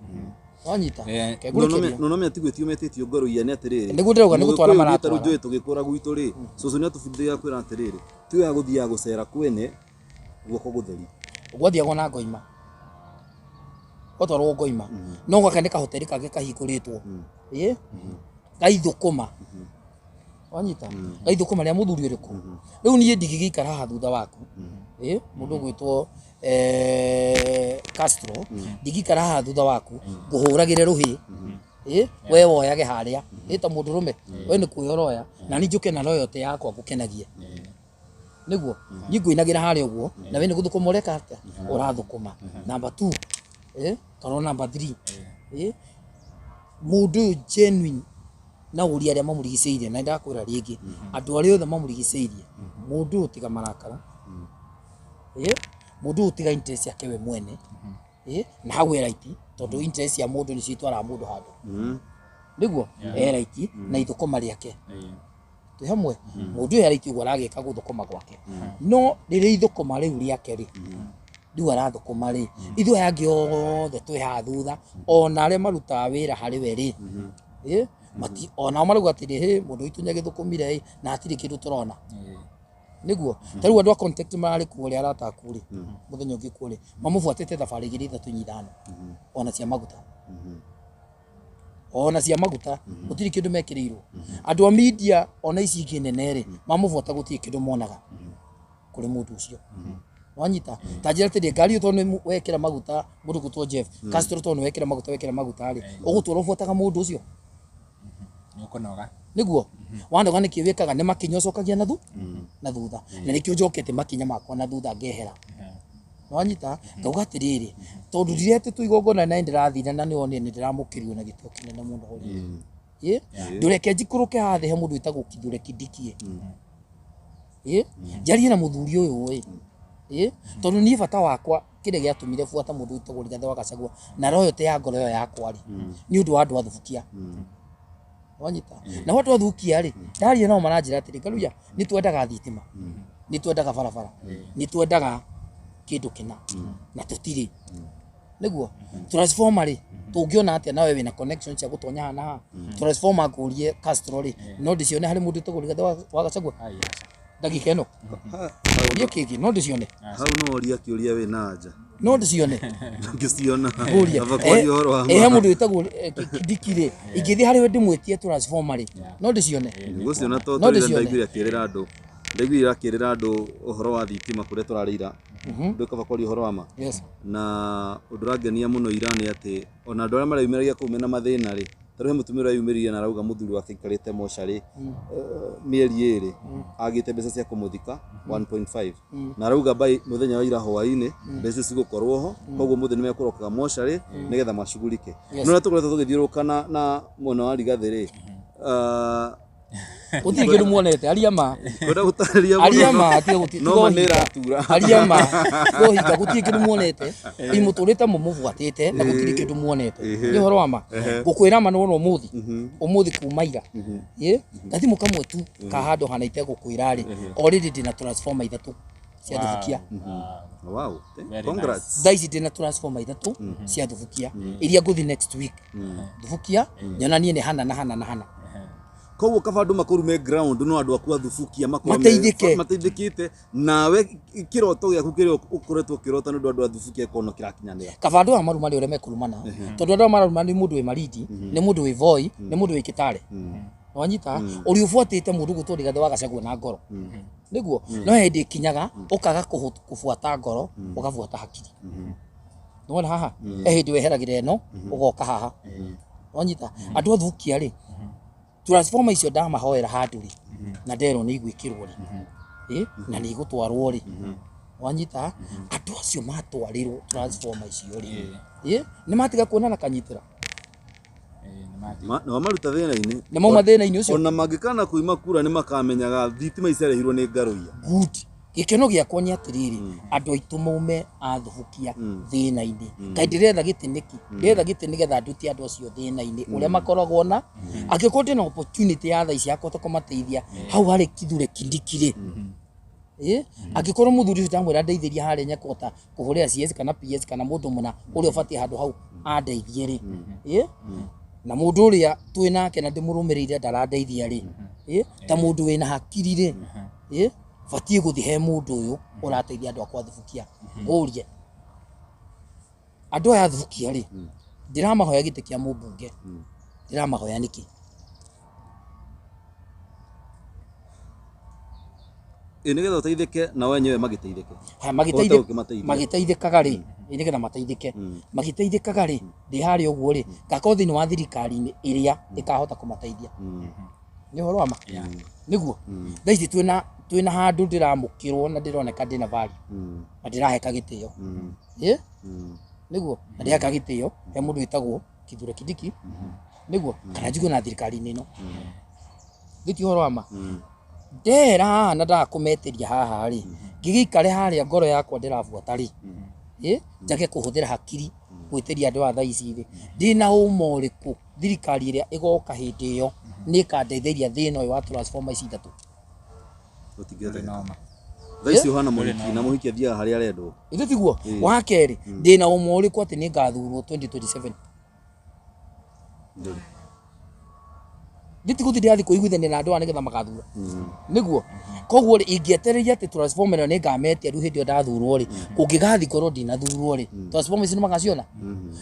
wanyita? Kengũrĩkĩria. No nomenya ti gwĩtio metĩtio ngoro ia nĩ atĩrĩrĩ. Nĩguo ndĩrauga nĩ gũtwara Mũgĩkũyũ tarĩu maratwara. njũĩ tũgĩkũra gwitũ rĩ, cũcũ nĩ atũbundithagia kwĩra atĩrĩrĩ, ti wega gũthiaga gũcera kwene guoko gũtheri. Gwathiagwo na ngoima, gwatwarwo ngoima no gaka nĩ kahoteri kangĩ kahingũrĩtwo ĩ gaithũkũma, wanyita? Gaithũkũma rĩa mũthuri ũrĩkũ? Rĩu niĩ ndingĩgĩikara haha thutha waku, ĩ mũndũ ũgwĩtwo Castro, ndingĩikara haha thutha waku ngũhũragĩre rũhĩ, ĩ we woyage harĩa ĩ ta mũndũrũme, we nĩ kuoya ũroya na niĩ njũke na loyalty yakwa ngũkenagie. Nĩguo niĩ ngũinagĩra harĩa ũguo na we nĩ gũthũkũma ũreka atĩa ũrathũkũma. Number two, kana number three, mũndũ ũyũ genuine na ũria arĩa mamũrigicĩirie, na ndakwĩra rĩngĩ, andũ arĩa othe mamũrigicĩirie, mũndũ ũyũ tiga marakara, mũndũ ũyũ tiga interest yake we mwene, na hau e right, tondũ interest ya mũndũ nĩcio itwaraga mũndũ handũ. Nĩguo e right na ithũkũma rĩake twĩ hamwe. Mũndũ ũyũ e right ũguo aragĩka gũthũkũma gwake, no rĩrĩa ithũkũma rĩu rĩake rĩ, rĩu arathũkũma rĩ, ithuĩ aya angĩ othe twĩ haha thutha, ona arĩa marutaga wĩra harĩ we rĩ, mati onao marauga atĩrĩ, hĩ mũndũ witũ nĩagĩthũkũmire ĩ na hatirĩ kĩndũ tũrona. Nĩguo ta rĩu andũ a contact mararĩ kuo rĩ, arata aku rĩ, mũthenya ũngĩ kuo rĩ, mamũbuatĩte thabarĩ igĩrĩ, ithatũ, inya, ithano, ona cia maguta, ona cia maguta gũtirĩ kĩndũ mekĩrĩirwo. Andũ a media ona ici ingĩ nene rĩ, mamũbuata gũtirĩ kĩndũ monaga kũrĩ mũndũ ũcio, wanyita? Ta njĩra atĩrĩ, ngari ĩyo tondũ nĩ wekĩra maguta, mũndũ gwĩtwo Jeff Castro, tondũ nĩ wekĩra maguta rĩ, ũgũtũra ũbuataga mũndũ ũcio? Nĩ ũkũnoga. Nĩguo wanoga nĩkĩ wĩkaga? Nĩ makinya ũcokagia na thu na thutha, na nĩkĩo njokete makinya makwa na thutha ngehera, wanyita? Ngauga atĩrĩrĩ, tondũ ndiretĩtwo igongona na nĩndĩrathire na nĩwonire nĩndĩramũkĩrirwo na gĩtĩo kĩnene mũno rĩ, ndũreke njikũrũke haha thĩ he mũndũ wĩtagwo Kithure Kindiki, ĩ njarie na mũthuri ũyũ, ĩ tondũ niĩ bata wakwa kĩrĩa gĩatũmire buata mũndũ wĩtagwo Rigathĩ wa Gachagua na royalty ya ngoro ĩyo yakwa rĩ, nĩ ũndũ wa andũ a Thubukia, wanyita? Nao andũ a Thubukia rĩ, ndaria nao maranjĩra atĩrĩ, Karuya, nĩ twendaga thitima, nĩ twendaga barabara, nĩ twendaga kĩndũ kĩna na tũtirĩ. Nĩguo transformer rĩ, tũngĩona atĩa nawe wĩna connection cia gũtonya haha na haha? Transformer ngũrie Castro rĩ, no ndĩcione harĩ mũndũ ũtagwo Rigathĩ wa Gachagua ndagĩka ĩno? Ũrie kĩngĩ, no ndĩcione? Hau no ũria kĩũria wĩna anja. No ndĩcione? Ndũngĩciona. Ngũrie. Aba kwaria ũhoro wa He mũndũ wĩtagwo Kindiki rĩ, ingĩthiĩ harĩ we ndĩmwĩtie transformer rĩ, no ndĩcione? Nĩgũciona to No tũrĩa ndĩcione. ndaiguire akĩrĩra andũ, ndaiguire akĩrĩra andũ ũhoro wa thitima kũrĩa tũrarĩira. Ndũ kaba kwaria ũhoro wa ma. Yes. Na ũndũ ũrangenia mũno ira nĩ atĩ ona andũ arĩa mareyumĩragia kũu mena mathĩna rĩ, tarĩu he mũtumia ũreyumĩririe na arauga mũthuri wake aikarĩte mocarĩ mĩeri 2 agĩte mbeca cia kũmũthika 1.5, na arauga by mũthenya wa ira hwaĩ-inĩ mbeca icio cigũkorwo ho, koguo mũthĩ nĩ mekũrokaga mocarĩ nĩgetha macugurike. Yes. No ũrĩa tũkoretwo tũgĩthiũrũrũka na mwena wa Rigathĩ rĩ, Gũtirĩ kĩndũ muonete, aria ma. Kwenda gũtarĩria mũno, Aria ma, tiga no ma nĩ ĩratura. Aria ma, kũhinga gũtirĩ kĩndũ muonete. Imũtũrĩte mũmũbuatĩte na gũtirĩ kĩndũ muonete. Nĩ ũhoro wa ma. Ngũkwĩra ma, nĩwona ũmũthĩ, ũmũthĩ kuma ira. Ĩ, gathimũ kamwe tu ka handũ hana itegũkwĩra rĩ, already ndĩna transformer 3 cia thubukia. Wow. Very Congrats. Thaa ici ndĩna transformer 3 cia thubukia iria ngũthi next week thubukia nyonanie nĩ hana na hana na hana. Koguo kaba andũ makũrume ground, no andũ aku athubukia makorwo Mateithĩke. Mateithĩkĩte nawe kĩroto gĩaku kĩrĩa ũkoretwo ũkĩrota nĩ ũndũ andũ athubukia ĩkorwo kĩrakinyanĩra. Kaba andũ aya maruma nĩ ũrĩa mekũrumana, tondũ andũ aya mararuma nĩ mũndũ wĩ Malindi, nĩ mũndũ wĩ Voi, nĩ mũndũ wĩ Kitale, wanyita ũrĩa ũbuatĩte mũndũ gwĩtwo Rigathĩ wa Gachagua na ngoro nĩguo. No hĩndĩ ĩkinyaga ũkaga kũbuata ngoro, ũgabuata hakiri. Nĩwona haha he hĩndĩ weheragĩra ĩno ũgoka haha, wanyita andũ athukia rĩ, transformer icio ndamahoera handũ rĩ, na nderwo nĩ igwĩkĩrwo rĩ, na nĩ igũtwarwo rĩ, wanyita andũ acio matwarĩrwo transformer icio rĩ, nĩ matiga kuona na kanyitĩra. Na wamaruta thĩna-inĩ. Nĩ mauma thĩna-inĩ ũcio. Ona mangĩkana kuima kura nĩ makamenyaga thitima ici arehirwo nĩ Ngarũiya. Good. Gĩkeno gĩakwa nĩ atĩrĩrĩ, andũ aitũ maume athubukia thĩna-inĩ. Kaĩ ndĩretha gĩtĩ nĩkĩ? Ndĩretha gĩtĩ nĩgetha ndute andũ acio thĩna-inĩ ũrĩa makoragwo na. Angĩkorwo ndĩna opportunity ya thaa ici ya kũhota kũmateithia hau harĩ Kithure Kindiki rĩ, angĩkorwo mũthuri ũcio ndamwĩra ndeithĩria harĩa nyekũhota kũhũrĩra CS kana PS kana mũndũ mũna ũrĩa ũbatiĩ handũ hau andeithie rĩ, na mũndũ ũrĩa twĩ nake na ndĩmũrũmĩrĩire ndarandeithia rĩ, ta mũndũ wĩna hakiri rĩ, batiĩ gũthiĩ he mũndũ ũyũ ũrateithia andũ akwa thubukia, ngũrie andũ aya thubukia rĩ, ndĩramahoya gĩtĩ kĩa mũmbunge, ndĩramahoya nĩkĩ? Ĩ, nĩgetha ũteithĩke na wenyewe magĩteithĩke. Ha, Ũhote gũkĩmateithia. Magĩteithĩkaga rĩ, ĩ, nĩgetha mateithĩke, magĩteithĩkaga rĩ, ndĩ harĩa ũguo rĩ, ngakorwo thĩinĩ wa thirikari-inĩ ĩrĩa ĩkahota kũmateithia. Nĩ ũhoro wa ma nĩguo thaa ici twĩna handũ ndĩramũkĩrwo na ndĩroneka ndĩna value na ndĩraheka gĩtĩo, ĩ nĩguo, na ndĩraheka gĩtĩo he mũndũ wĩtagwo Kithure Kindiki nĩguo, kana njigue na thirikari-inĩ ĩno gĩti ũhoro wa ma. Ndehera haha na ndakũmetĩria haha rĩ, ngĩgĩikare harĩa ngoro yakwa ndĩrabuata rĩ, ĩ njage kũhũthĩra hakiri gwĩtĩria andũ aya thaa ici rĩ, ndĩna ũma ũrĩkũ thirikari ĩrĩa ĩgoka hĩndĩ ĩyo nĩ ĩkandeithĩria thĩna ũyũ wa transformer ici 3? Gũtingĩhoteka. Noma. Thaa ici ũhana mũhiki na mũhiki athiaga harĩa arendwo. Ithe tiguo? Wa kerĩ, ndĩna ũma ũrĩkũ atĩ nĩ ngathurwo 2027? Ndũrĩ. Nditigũthiĩ ndĩrathiĩ kũiguithania na andũ aya nĩgetha magathura nĩguo. Koguo rĩ, ingĩetereire atĩ transformer ĩno nĩ ngametia rĩu hĩndĩ ĩyo ndathurwo rĩ, kũngĩgathiĩ korwo ndinathurwo rĩ, transformer ici nĩ magaciona.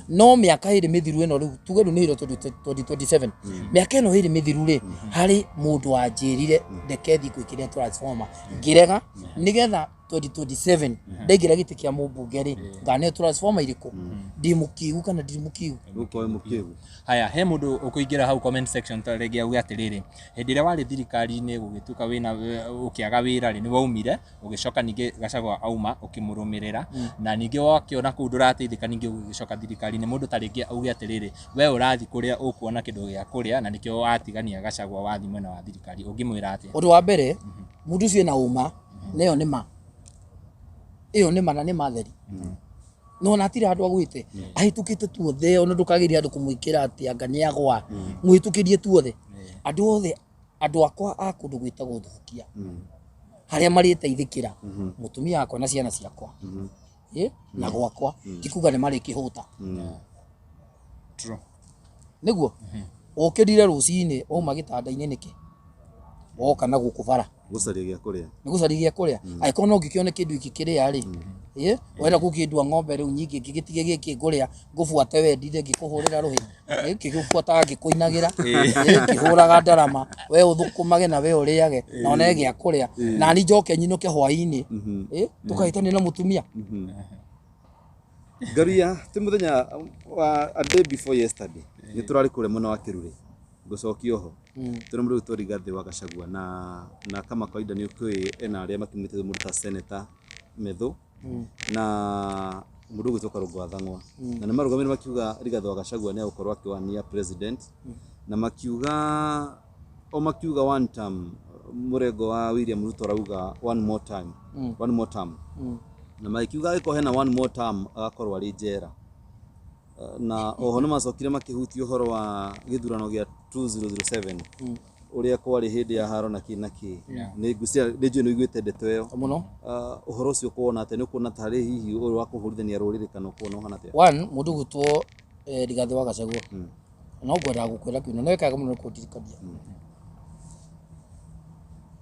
No mĩaka ĩrĩ mĩthiru ĩno rĩu, tuge rĩu nĩ ĩro 2027, mĩaka ĩno ĩrĩ mĩthiru rĩ, harĩ mũndũ wanjĩrire ndeke thiĩ gwĩkĩrĩra transformer, ngĩrega, nĩgetha 2027 ndaingĩra gĩtĩ kĩa mũmbunge rĩ, nganeo transformer irĩkũ? Ndĩ mũkĩgu kana ndirĩ mũkĩgu? Ũkorwo wĩ mũkĩgu. Haya, he mũndũ ũkũingĩra hau comment section ta rĩngĩ auge atĩrĩrĩ, hĩndĩ ĩrĩa warĩ thirikari-inĩ gũgĩtuĩka wĩna ũkĩaga wĩra rĩ, nĩ waumire ũgĩcoka ningĩ Gachagua auma ũkĩmũrũmĩrĩra, na ningĩ wakĩona kũu ndũrateithĩka ningĩ ũgĩcoka thirikari-inĩ. Mũndũ ta rĩngĩ auge atĩrĩrĩ, we ũrathiĩ kũrĩa ũkuona kĩndũ gĩa kũrĩa na nĩkĩo watigania Gachagua wathiĩ mwena wa thirikari, ũngĩmwĩra atĩa? Ũndũ wa mbere, mũndũ ũcio ena ũma na ĩyo nĩ ma, ĩyo nĩ ma na nĩ ma theri, no ona hatirĩ handũ agwĩte ahĩtũkĩte tuothe, ona ndũkageria handũ kũmwĩkĩra atĩ anga nĩ agwa mwĩtũkĩrie tuothe. Andũ othe, andũ akwa a kũndũ gwĩtagwo Thubukia harĩa marĩteithĩkĩra, mũtumia wakwa na ciana ciakwa. Na gwakwa ti kuga nĩ marĩkĩhũta. True. Nĩguo ũkĩrire rũcinĩ wauma gĩtanda-inĩ nĩkĩ woka na gũkũ bara Gũcaria gĩa kũrĩa. Nĩ gũcaria gĩa kũrĩa. Angĩkorwo no ngĩkĩone kĩndũ ingĩkĩrĩa rĩ, wenda gũkĩndua ng'ombe rĩu nyingĩ ngĩgĩtige gĩkĩ ngũrĩa ngũbuate wendire ngĩkũhũrĩra rũhĩ, ngĩgũbuataga ngĩkũinagĩra, ngĩhũraga ndarama, we ũthũkũmage na we ũrĩage na one gĩa kũrĩa na ni njoke nyinũke hwaĩ-inĩ, tũkahĩtania na mũtumia. Ngaruiya ti muthenya wa a day before yesterday nĩ tũrarĩ kũrĩa mwena wa Kĩrurĩ ngũcokia oho tũrĩ mũndũ ũgwĩtwo Rigathĩ wa Gachagua na kama kawaida nĩ ũkĩũĩ ena arĩa matumĩte mũndũ ta Senator Methu na mũndũ ũgwĩtwo Karũngũ wa Thang'wa, na nĩ marũgamire makiuga Rigathĩ wa Gachagua nĩ egũkorwo akĩwania president, na makiuga o makiuga one term. Mũrengo wa William Ruto arauga one more time, one more term, na magĩkiuga angĩkorwo hena one more term agakorwo arĩ njera. Na oho nĩ macokire makĩhutia ũhoro wa gĩthurano gĩa 2007 ũrĩa kwarĩ hĩndĩ ya haro na kĩ na kĩ. Nĩ ngwĩciria nĩ njũĩ nĩ ũiguĩte ndeto ĩyo. Mũno. Ũhoro ũcio ũkuona atĩa? Nĩ ũkuona tarĩ hihi ũrĩ wa kũhũrithania rũrĩrĩ kana ũkuona ũhana atĩa? One, mũndũ ũgwĩtwo Rigathĩ wa Gachagua, no ngwendaga gũkwĩra kiugo no wĩkaga mũno nĩ kũndirikania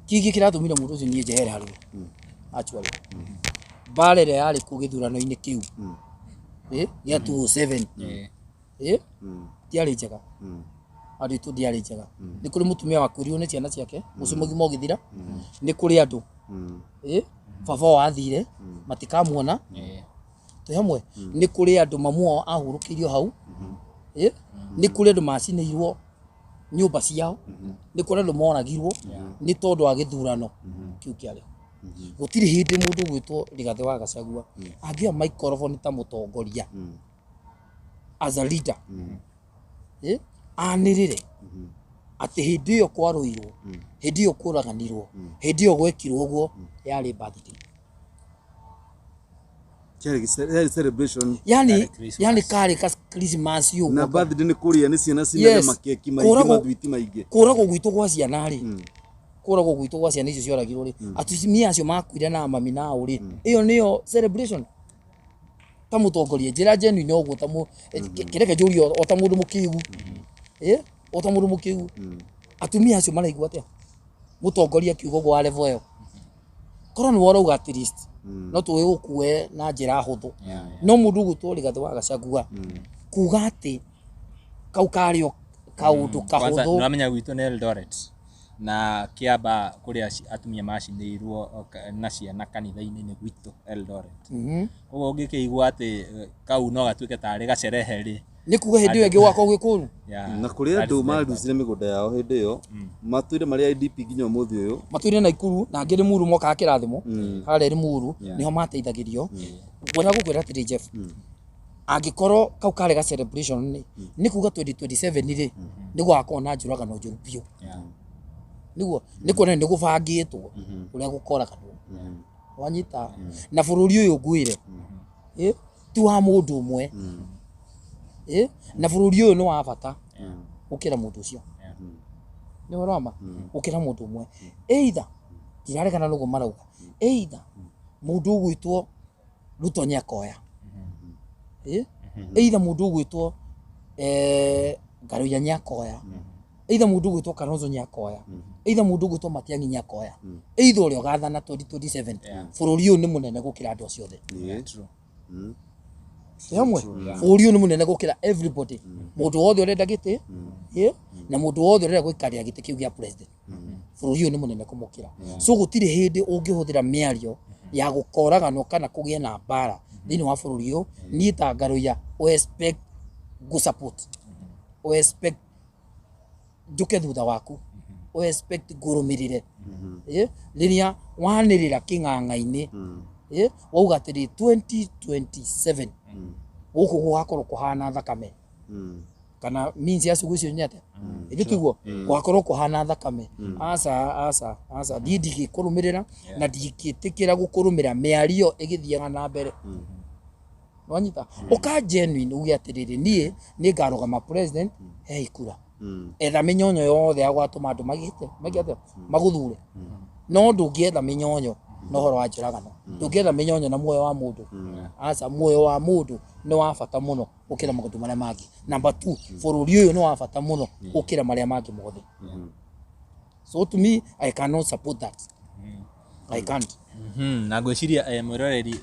kĩngĩ kĩratũmire mũndũ ũcio niĩ njehere harĩ we. Actually, mbara ĩrĩa yarĩ kuo gĩthurano-inĩ kĩu gĩa 207 tiarĩ njega. Andũ aitũ, ndiarĩ njega. Nĩ kũrĩ mũtumia wakuĩrĩirwo nĩ ciana ciake, mũciĩ mũgima ũgĩthira. Nĩ kũrĩ andũ baba wao athire matikamuona. Twĩ hamwe? Nĩ kũrĩ andũ mamu wao ahurũkĩirio hau. Nĩ kũrĩ andũ macinĩirwo nyũmba ciao. Nĩ kũrĩ andũ moragirwo nĩ tondũ wa gĩthurano kĩu kĩarĩ. Gũtirĩ hĩndĩ mũndũ ũgwĩtwo Rigathĩ wa Gachagua angĩoya microphone ta mũtongoria, as a leader, anĩrĩre atĩ hĩndĩ ĩyo kwarũirwo, hĩndĩ ĩyo kũraganirwo, hĩndĩ ĩyo gwekirwo ũguo yarĩ birthday. Yarĩ celebration. Yani Yarĩ Christmas. Yani karĩ ka Christmas ũguo. Na birthday nĩ kũrĩa nĩ ciana cinage makeki maingĩ, mathwiti maingĩ. Kũragwo gwitũ gwa ciana rĩ, kũragwo gwitũ gwa ciana icio cioragirwo rĩ, atumia acio makuire na mami nao rĩ, ĩyo nĩyo celebration ta mũtongoria? Njĩra genuine ũguo ta kĩreke njũrie o ta mũndũ mũkĩgu, o ta mũndũ mũkĩgu, atumia acio maraigua atĩa mũtongoria akiuga ũguo wa level ĩyo? Korwo nĩ ũrauga at least no tũgĩgũkue na njĩra hũthũ, no mũndũ ũgwĩtwo Rigathĩ wa Gachagua kuga atĩ kau karĩ o kaũndũ Kwanza kahũthũ. nĩwamenya gwitũ nĩ Eldoret na Kiamba kũrĩa atumia macinĩirwo na ciana kanitha-inĩ nĩ gwitũ Eldoret. Koguo ũngĩkĩigua atĩ kau no gatuĩke tarĩ gacerehe rĩ, Nĩ kuga hĩndĩ ĩyo ĩngĩ gwakorwo gwĩ kũru. Na kũrĩ andũ marucire mĩgũnda yao hĩndĩ ĩyo matũire marĩ IDP nginya ũmũthĩ ũyũ. Matũire Naikuru na angĩ Limuru, mokaga kĩrathimo harĩa Limuru nĩho mateithagĩrio. Ngwenda gũkwĩra atĩrĩ Jeff, angĩkorwo kau karĩ ga celebration rĩ, nĩ kuga 2027 rĩ nĩ gũgakorwo na njũragano njũru biũ. Nĩguo nĩ kuonania nĩ gũbangĩtwo ũrĩa gũkoraganwo. Wanyita? Na bũrũri ũyũ ngwĩre ti wa mũndũ ũmwe, na bũrũri ũyũ nĩ wa bata gũkĩra mũndũ ũcio. Nĩ ũhoro wa ma gũkĩra mũndũ ũmwe. Either ndiraregana na ũguo marauga, either mũndũ ũgwĩtwo Ruto nĩ akoya, either mũndũ ũgwĩtwo Ngaruiya nĩ akoya, either mũndũ ũgwĩtwo Kalonzo nĩ akoya, either mũndũ ũgwĩtwo Matiang'i nĩ akoya, either ũrĩa ũgathana 2027, bũrũri ũyũ nĩ mũnene gũkĩra andũ acio othe. True. Twĩ hamwe? Bũrũri ũyũ nĩ mũnene gũkĩra everybody, mũndũ wothe ũrenda gĩtĩ, na mũndũ wothe ũrenda gũikarĩra gĩtĩ kĩu gĩa president. Bũrũri ũyũ nĩ mũnene kũmũkĩra, so gũtirĩ hĩndĩ ũngĩhũthĩra mĩario ya gũkoraganwo kana kũgĩe na mbara thĩinĩ wa bũrũri ũyũ. Niĩ ta Ngaruiya o expect ngũ support, o expect njũke thutha waku, o expect ngũrũmĩrĩre. Rĩrĩa wanĩrĩra kĩng'ang'a-inĩ, wauga atĩrĩ 2027 gũkũ gũgakorwo kũhana thakame kana means ya ciugo icio nĩ atĩa, ĩndĩ tiguo gũgakorwo kũhana thakame, aca aca aca, niĩ ndingĩkũrũmĩrĩra na ndingĩtĩkĩra gũkũrũmĩra mĩario ĩgĩthiaga na mbere. Wanyita? Ũka genuine uge atĩrĩrĩ, niĩ nĩ ngarũgama president, he ikura, etha mĩnyonyo yothe ya gwatũma andũ magĩte magĩte magũthure, no ndũngĩetha mĩnyonyo. Na ũhoro wa njũragano ndũngĩetha mĩnyonyo na muoyo wa mũndũ. Aca, muoyo wa mũndũ nĩ wa bata mũno gũkĩra maũndũ marĩa mangĩ. Number two, bũrũri ũyũ nĩ wa bata mũno gũkĩra marĩa mangĩ mothe. So to me, I cannot support that. I can't. Na ngwĩciria mwĩroreri,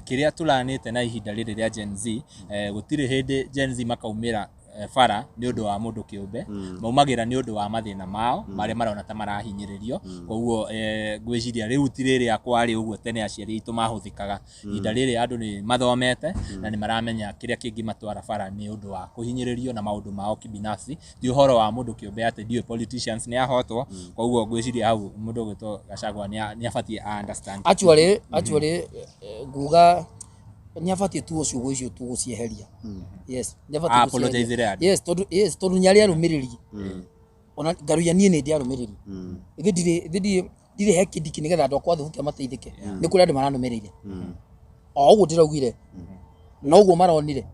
kĩrĩa tũranĩte na ihinda rĩrĩ rĩa Gen Z, gũtirĩ hĩndĩ Gen Z makaumĩra bara nĩ ũndũ wa mũndũ kĩũmbe. Maumagĩra nĩ ũndũ wa mathĩna mao marĩa marona ta marahinyĩrĩrio. Koguo ngwĩciria rĩu ti rĩrĩa kwarĩ ũguo tene aciari aitũ mahũthĩkaga. Ihinda rĩrĩ andũ nĩ mathomete na nĩ maramenya kĩrĩa kĩngĩmatwara bara nĩ ũndũ wa kũhinyĩrĩrio na maũndũ mao kibinafsi, ti ũhoro wa mũndũ kĩũmbe atĩ ndiũĩ politicians nĩ ahotwo. Koguo ngwĩciria hau mũndũ ũgwĩtwo Gachagua nĩ abatiĩ a understand. Actually, nguga nĩ abatiĩ tu ciugo icio tu gũcieheria. Yes, nĩ abatiĩ Apologize gũcieheria. andũ. Yes, tondũ nĩ arĩ arũmĩrĩri. Ona Ngaruiya niĩ nĩ ndĩ arũmĩrĩri. Ithe ndirĩ he kĩndiki nĩgetha andũ akwa thubukia mateithĩke. Nĩ kũrĩ andũ maranũmĩrĩire o ũguo ndĩraugire na ũguo maronire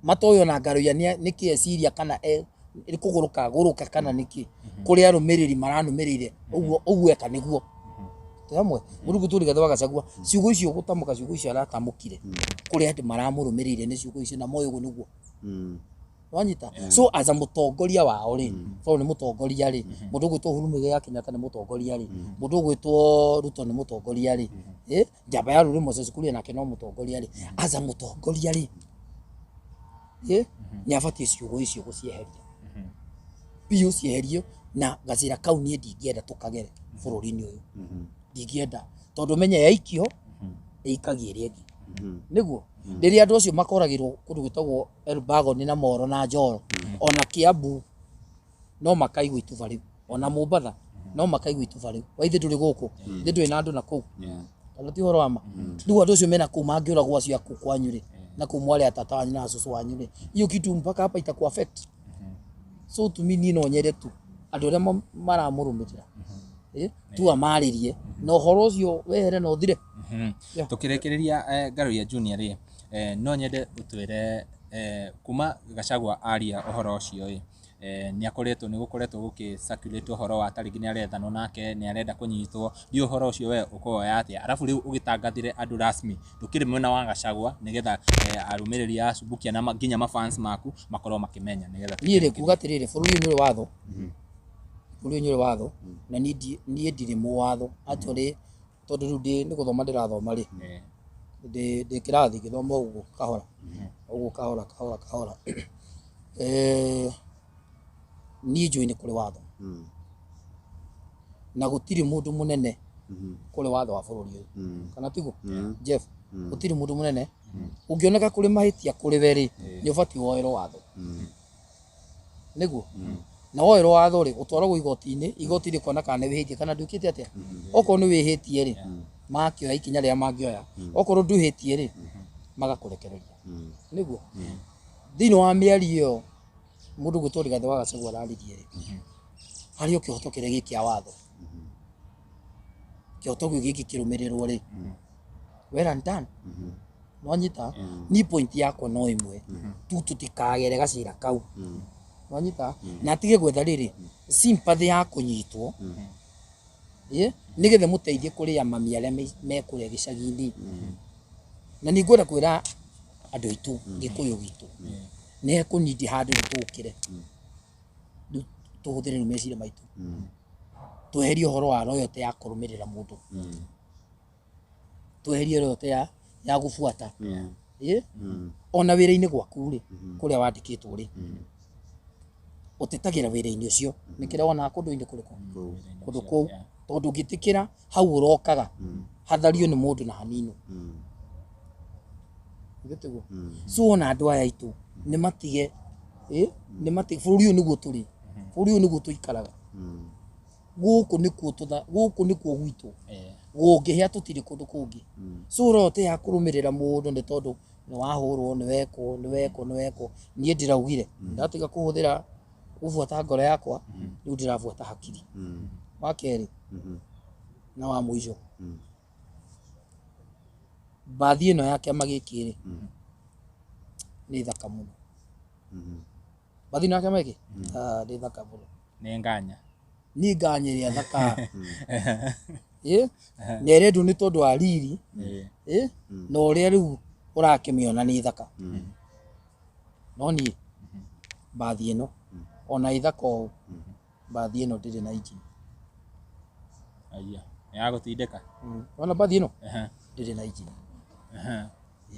matoĩ ona Ngaruiya nĩkĩ eciria kana nĩ kũgũrũka gũrũka kana nĩkĩ. Kũrĩ arũmĩrĩri maranũmĩrĩire ũguo ũguo eka nĩguo twĩ hamwe. Mũrungu tu Rigathĩ wa Gachagua, ciugo icio gũtamũka, ciugo icio aratamũkire, kũrĩ andũ maramũrũmĩrĩire nĩ ciugo icio na moĩ ũguo nĩguo wanyita. So as a mũtongoria wao rĩ, tondũ nĩ mũtongoria rĩ, mũndũ ũgwĩtwo Uhuru Muigai wa Kenyatta nĩ mũtongoria rĩ, mũndũ ũgwĩtwo Ruto nĩ mũtongoria rĩ, njamba ya rũrĩ Moses Kuria nake no mũtongoria rĩ, as a mũtongoria rĩ, nĩ abatiĩ ciugo icio gũcieheria biũ, cieherio. Na gacĩra kau niĩ ndingĩenda tũkagere bũrũri-inĩ ũyũ, ndingĩenda, tondũ menye yaikio ĩikagia ĩrĩa ĩngĩ. Nĩguo rĩrĩa andũ acio makoragĩrwo kũndũ gwĩtagwo Elbagon na Moro na Njoro, ona Kiambu no makaigua ituba rĩu, ona Mombatha no makaigua ituba rĩu. Waithĩ ndũrĩ gũkũ, ithĩ ndũrĩ na andũ na kũu, kana ti ũhoro wa ma? Rĩu andũ acio mena kũu mangĩũragwo, acio a kũu kwanyu rĩ, na kũu mwarĩ a tata wanyu na cũcũ wanyu rĩ, hiyo kitu mpaka hapa itaku affect. So to me, niĩ no nyende tu andũ arĩa maramũrũmĩrĩra tu amarĩrie na ũhoro ũcio wehere na ũthire. Yeah. Tukĩrĩkĩrĩria, Ngaruiya Junior rĩ, no nyende ũtwĩre, kuma Gachagua aria ũhoro ũcio ĩ, nĩ akoretwo, nĩ gũkoretwo gũkĩ circulate ũhoro wa tarĩngĩ nĩ arethanwo nake, nĩ arenda kũnyitwo. Ndiũĩ ũhoro ũcio we ũkoya atĩa, arabu rĩu ũgĩtangathĩre andũ rasmi ndũkĩrĩ mwena wa Gachagua, nĩgetha arũmĩrĩri a Subukia na nginya mafans maku makorwo makĩmenya nĩgetha Niĩ rĩ, kuga atĩrĩrĩ, bũrũri ũyũ nĩ ũrĩ watho, bũrũri ũyũ nĩ ũrĩ watho, na niĩ ndirĩ mũwatho actually, tondũ rĩu ndĩ nĩ gũthoma ndĩrathoma rĩ, ndĩ kĩrathi gĩthoma ũguo kahora, ũguo kahora kahora kahora. Niĩ njũĩ nĩ kũrĩ watho na gũtirĩ mũndũ mũnene kũrĩ watho wa bũrũri ũyũ, kana tiguo, Jeff? Gũtirĩ mũndũ mũnene. Ũngĩoneka kũrĩ mahĩtia kũrĩ we rĩ, nĩ ũbatiĩ woerwo watho nĩguo, na woerwo watho rĩ, ũtwaragwo igoti-inĩ, igoti rĩkona kana nĩ wĩhĩtie kana ndwĩkĩte atĩa. Okorwo nĩ wĩhĩtie rĩ, makĩoya ikinya rĩrĩa mangĩoya. Okorwo ndwĩhĩtie rĩ, magakũrekereria. Nĩguo thĩinĩ wa mĩario ĩyo mũndũ gwĩtwo Rigathĩ wa Gachagua araririe rĩ, harĩ o kĩhoto kĩrĩa gĩ kĩa watho. Kĩhoto kĩu gĩkĩ kĩrũmĩrĩrwo rĩ, well and done. Nwanyita ni point yakwa no ĩmwe tu, tũtikagere gacĩra kau. Nwanyita na atige gwetha rĩrĩ sympathy ya kũnyitwo ĩ nĩgetha mũteithie kũrĩa mami arĩa me kũrĩa gĩcagi-inĩ. Na nĩ ngwenda kwĩra andũ aitũ Gĩkũyũ gitũ nĩ hekũnindi handũ rĩu tũũkĩre, rĩu tũhũthĩre rĩu meciria maitũ, tweherie ũhoro wa loyalty ya kũrũmĩrĩra mũndũ, tweherie loyalty ya gũbuata ĩ. Ona wĩra-inĩ gwaku rĩ, kũrĩa wandĩkĩtwo rĩ, ũtetagĩra wĩra-inĩ ũcio nĩ kĩrĩa wonaga kũndũ-inĩ kũrĩkũ, kũndũ kũu, tondũ ũngĩtĩkĩra hau ũrokaga hathario nĩ mũndũ na hanini. Githĩ tiguo? So ona andũ aya aitũ nĩ matige nĩ matige. Bũrũri ũyũ nĩguo tũrĩ, bũrũri ũyũ nĩguo tũikaraga, gũkũ nĩkuo gũkũ nĩkuo gwitũ. Gũngĩhĩa tũtirĩ kũndũ kũngĩ. So rote ya kũrũmĩrĩra mũndũ nĩ tondũ nĩ wahũrwo, nĩ wekwo, nĩ wekwo, nĩ wekwo, niĩ ndĩraugire ndatiga kũhũthĩra gũbuata ngoro yakwa, rĩu ndĩrabuata hakiri. Wa kerĩ na wa mũico, mbathi ĩno ya kĩama gĩkĩ rĩ, nĩ thaka mũno. Mbathi ĩno ya kĩama gĩkĩ, ah, nĩ thaka mũno. Nĩ nganya. Niĩ nganya ĩrĩa thaka. Ĩ na ĩrendwo nĩ tondũ wa riri. Ĩ na ũrĩa rĩu ũrakĩmĩona nĩ thaka. No niĩ mbathi ĩno ona ĩ thaka ũũ, mbathi ĩno ndĩrĩ na injini. Aya. Ya gũtindĩka. Wona mbathi ĩno ndĩrĩ na injini.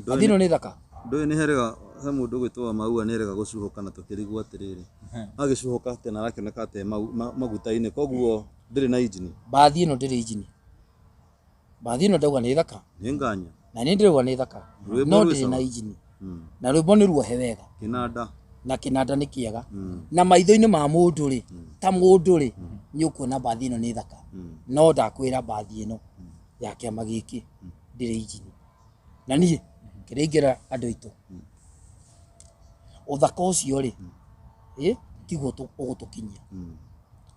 Mbathi ĩno nĩ thaka. Ndũĩ nĩ herega he mũndũ ũgwĩtwo Maua nĩ erega gũcuhũka na tũkĩrigwo atĩrĩrĩ, agĩcuhũka atĩa na arakĩoneka atĩ maguta-inĩ, koguo ndĩrĩ na injini. Mbathi ĩno ndĩrĩ injini. Mbathi ĩno ndauga nĩ thaka. Nĩ nganya. Na nĩ ndĩrauga nĩ thaka. Rwĩmbo No rwĩ ndĩrĩ sawa. na injini. Na rwĩmbo nĩ ruohe wega. Kĩnanda. Na kĩnanda nĩ kĩega. Na maitho-inĩ ma mũndũ rĩ, ta mũndũ rĩ, nĩ ũkuona mbathi ĩno nĩ thaka. No ndakwĩra mbathi ĩno ya kĩama gĩkĩ ndĩrĩ injini. Na niĩ kĩrĩa ingĩra andũ aitũ, ũthaka ũcio rĩ, ĩ tiguo ũgũtũkinyia.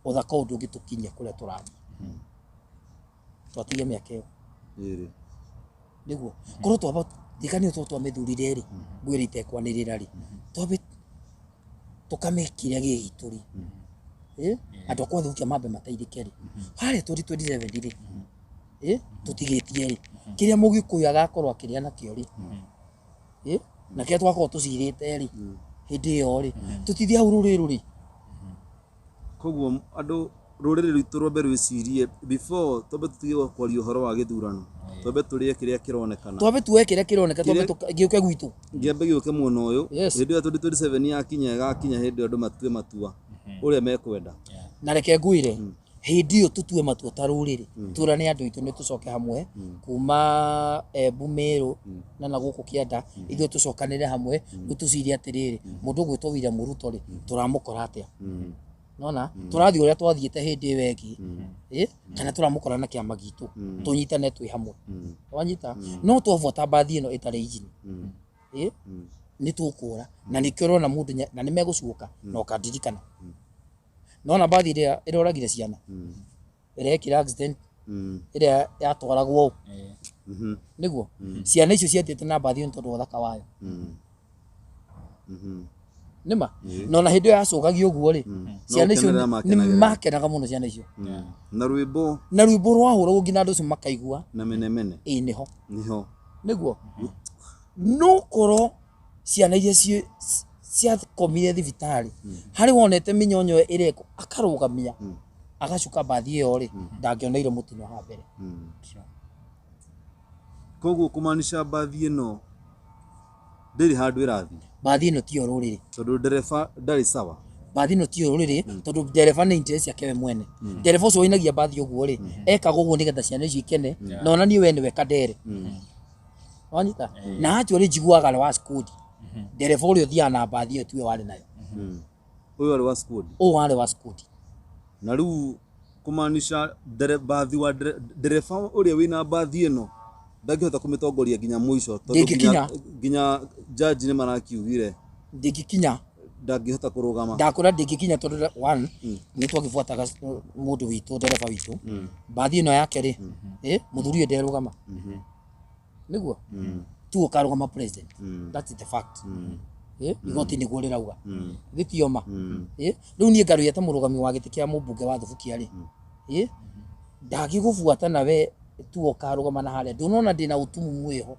Ũthaka ũyũ ndũngĩtũkinyia kũrĩa tũrathiĩ. Twatigia mĩaka ĩyo. Ĩrĩ. Nĩguo korwo twamba thika nĩyo tondũ twamĩthurire rĩ, ngwĩre itekwanĩrĩra rĩ, twambe tũkamĩkĩria gĩgitũ rĩ, ĩ andũ akwa thukia mambe mateithĩke rĩ, harĩa 2027 rĩ, ĩ tũtigĩtie rĩ, kĩrĩa mũgĩkũyũ agakorwo akĩrĩa nakĩo rĩ, ĩ na kĩrĩa twakorwo tũcirĩte rĩ, hĩndĩ ĩyo rĩ, tũtithiĩ hau rũrĩrũ rĩ. Koguo andũ rũrĩrĩ rwitũ rwambe rwĩcirie before twambe tũtige kwaria ũhoro wa gĩthurano, twambe tũrĩe kĩrĩa kĩronekana, twambe tuoe kĩrĩa kĩroneka, twambe gĩũke gwitũ, ngĩambe gĩũke mwena ũyũ. Yes. Hĩndĩ ĩyo 2027 yakinya, ĩgakinya hĩndĩ ĩyo andũ matue matua ũrĩa mekwenda. Na reke ngwĩre, hĩndĩ ĩyo tũtue matua ta rũrĩrĩ, tũrane andũ aitũ nĩ tũcoke hamwe kuma Embu, Meru na gũkũ kĩanda, ithuĩ tũcokanĩre hamwe, rĩu tũcirie atĩrĩrĩ, mũndũ ũgwĩtwo William Ruto rĩ, tũramũkora atĩa? Nona tũrathiĩ ũrĩa twathiĩte hĩndĩ ĩyo ĩngĩ, ĩ kana tũramũkora na kĩama gitũ, tũnyitane twĩ hamwe, wanyita? No twabuata mbathi ĩno ĩtarĩ injini, ĩ nĩ tũkũra, na nĩkĩo ũrona mũndũ na nĩ megũcuũka na ũkandirikana. Nona mbathi ĩrĩa ĩroragire ciana, ĩrĩa ĩkire accident, ĩrĩa yatwaragwo ũũ, nĩguo ciana icio ciathiĩte na mbathi ĩyo nĩ tondũ wa ũthaka wayo. Nĩma na ona hĩndĩ ĩyo yacũgagio ũguo rĩ, ciana icio gũkenerera nĩ makenagĩrĩra. Makenaga mũno ciana icio. Na rwĩmbo. Na rwĩmbo rwahũragwo nginya andũ acio makaigua. Na menemene. Ĩ nĩho. Nĩho. Nĩguo no korwo ciana iria ciakomire thibitarĩ harĩ wonete mĩnyonyo ĩrekwo, akarũgamia agacuka mbathi ĩyo rĩ, ndangĩoneire mũtino haha mbere. Koguo kũmaanisha mbathi ĩno ndĩrĩ handũ ĩrathiĩ. Mbathi ĩno tiyo rũrĩrĩ. Tondũ ndereba ndarĩ sawa. Mbathi ĩno tiyo rũrĩrĩ tondũ ndereba nĩ interest yake we mwene. Ndereba ũcio wainagia mbathi ũguo rĩ, ekaga ũguo nĩgetha ciana icio ikene na onanie we nĩwe kandere, wanyita? Na actually njiguaga arĩ wa squad, ndereba ũrĩa ũthiaga na mbathi ĩyo tiwe warĩ nayo. Ũyũ arĩ wa squad. Ũyũ warĩ wa squad. Na rĩu kũmaanisha mbathi wa ndereba ũrĩa wĩna mbathi ĩno ndangĩhota kũmĩtongoria nginya mũico tondũ Ndĩngĩkinya. Nginya jaji nĩ marakiugire Ndĩngĩkinya. Ndangĩhota kũrũgama. Ndakũra ndĩngĩkinya tondũ one, nĩ twagĩbuataga mũndũ witũ, ndereba witũ, mbathi ĩno yake rĩ, ĩ mũthuri ũyũ nderũgama, nĩguo tu ũkarũgama president. That is the fact. Ĩ igoti nĩguo rĩrauga, gĩtioma ĩ rĩu niĩ ngaruia ta mũrũgami wa gĩtĩ kĩa mũmbunge wa Thubukia rĩ, ĩ ndangĩgũbuata na we tu ũkarũgama na harĩa ndũnona ndĩna ũtumumu wĩho,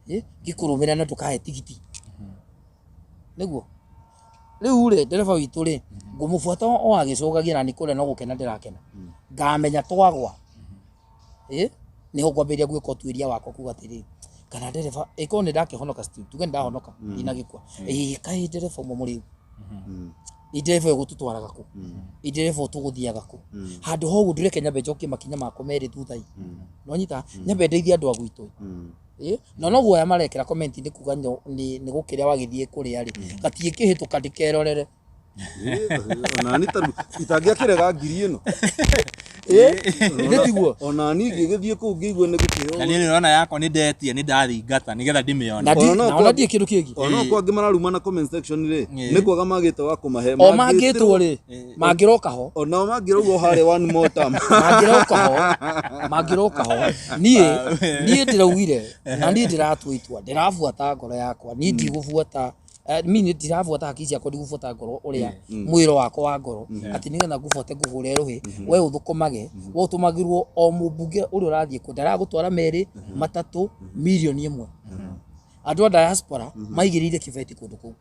ĩ ngĩkũrũmĩrĩra na ndũkahe tigiti, nĩguo rĩu rĩ ndereba witũ rĩ ngũmũbuata o agĩcũgagia na nĩ kũrĩa no gũkena ndĩrakena, ngamenya twagwa ĩ nĩho ngwambĩrĩria gwĩka ũtuĩria wakwa kuga atĩrĩrĩ, kana ndereba ĩkorwo nĩ ndakĩhonoka still, tuge nĩ ndahonoka ndinagĩkua, ĩ kaĩ ndereba ũmwe mũrĩu, ĩ ndereba ũyũ gũtũtwaraga kũ, ĩ ndereba ũyũ tũgũthiaga kũ? Handũ ha ũguo ndũreke nyambe njokie makinya makwa merĩ thutha ĩ, nonyita nyambe ndeithie andũ a gwitũ ĩ, na noguo aya marekĩra comment nĩ kuga nĩ gũkĩrĩa wagĩthiĩ kũrĩa rĩ, gatiĩkĩhĩtũka ndĩkerorere. Onani tarĩu itangĩakĩrega ngiri ĩno. Nĩ tiguo? Onani ngĩgĩthiĩ kũu ngĩigue nĩ gũkĩheo. Na niĩ nĩrona yakwa nĩ ndetia, nĩ ndathingata nĩgetha ndĩmĩone. Na Ona no na ona ndiĩ kĩndũ kĩngĩ. Ona no kwangĩ mararumana comment section rĩ, Ĩ. nĩ kwaga magĩte wa kũmahe. O mangĩtwo rĩ, mangĩroka ho. Onao mangĩrauga harĩa one more term. Mangĩroka ho, mangĩroka ho. Niĩ ndĩraugire na niĩ ndĩratua itua, ndĩrabuata ngoro yakwa, niĩ ndigũbuata. Mi ndirabuata haki ciakwa, ndigũbuata ngoro ũrĩa mwĩro wakwa wa ngoro atĩ nĩgetha ngũbuate ngũhũre rũhĩ. We ũthũkũmage, we ũtũmagĩrwo o mũmbunge ũrĩa ũrathiĩ kũ ndaragũtwara merĩ matatũ 1 million. Andũ a diaspora maigĩrĩire kĩbeti kũndũ kũu,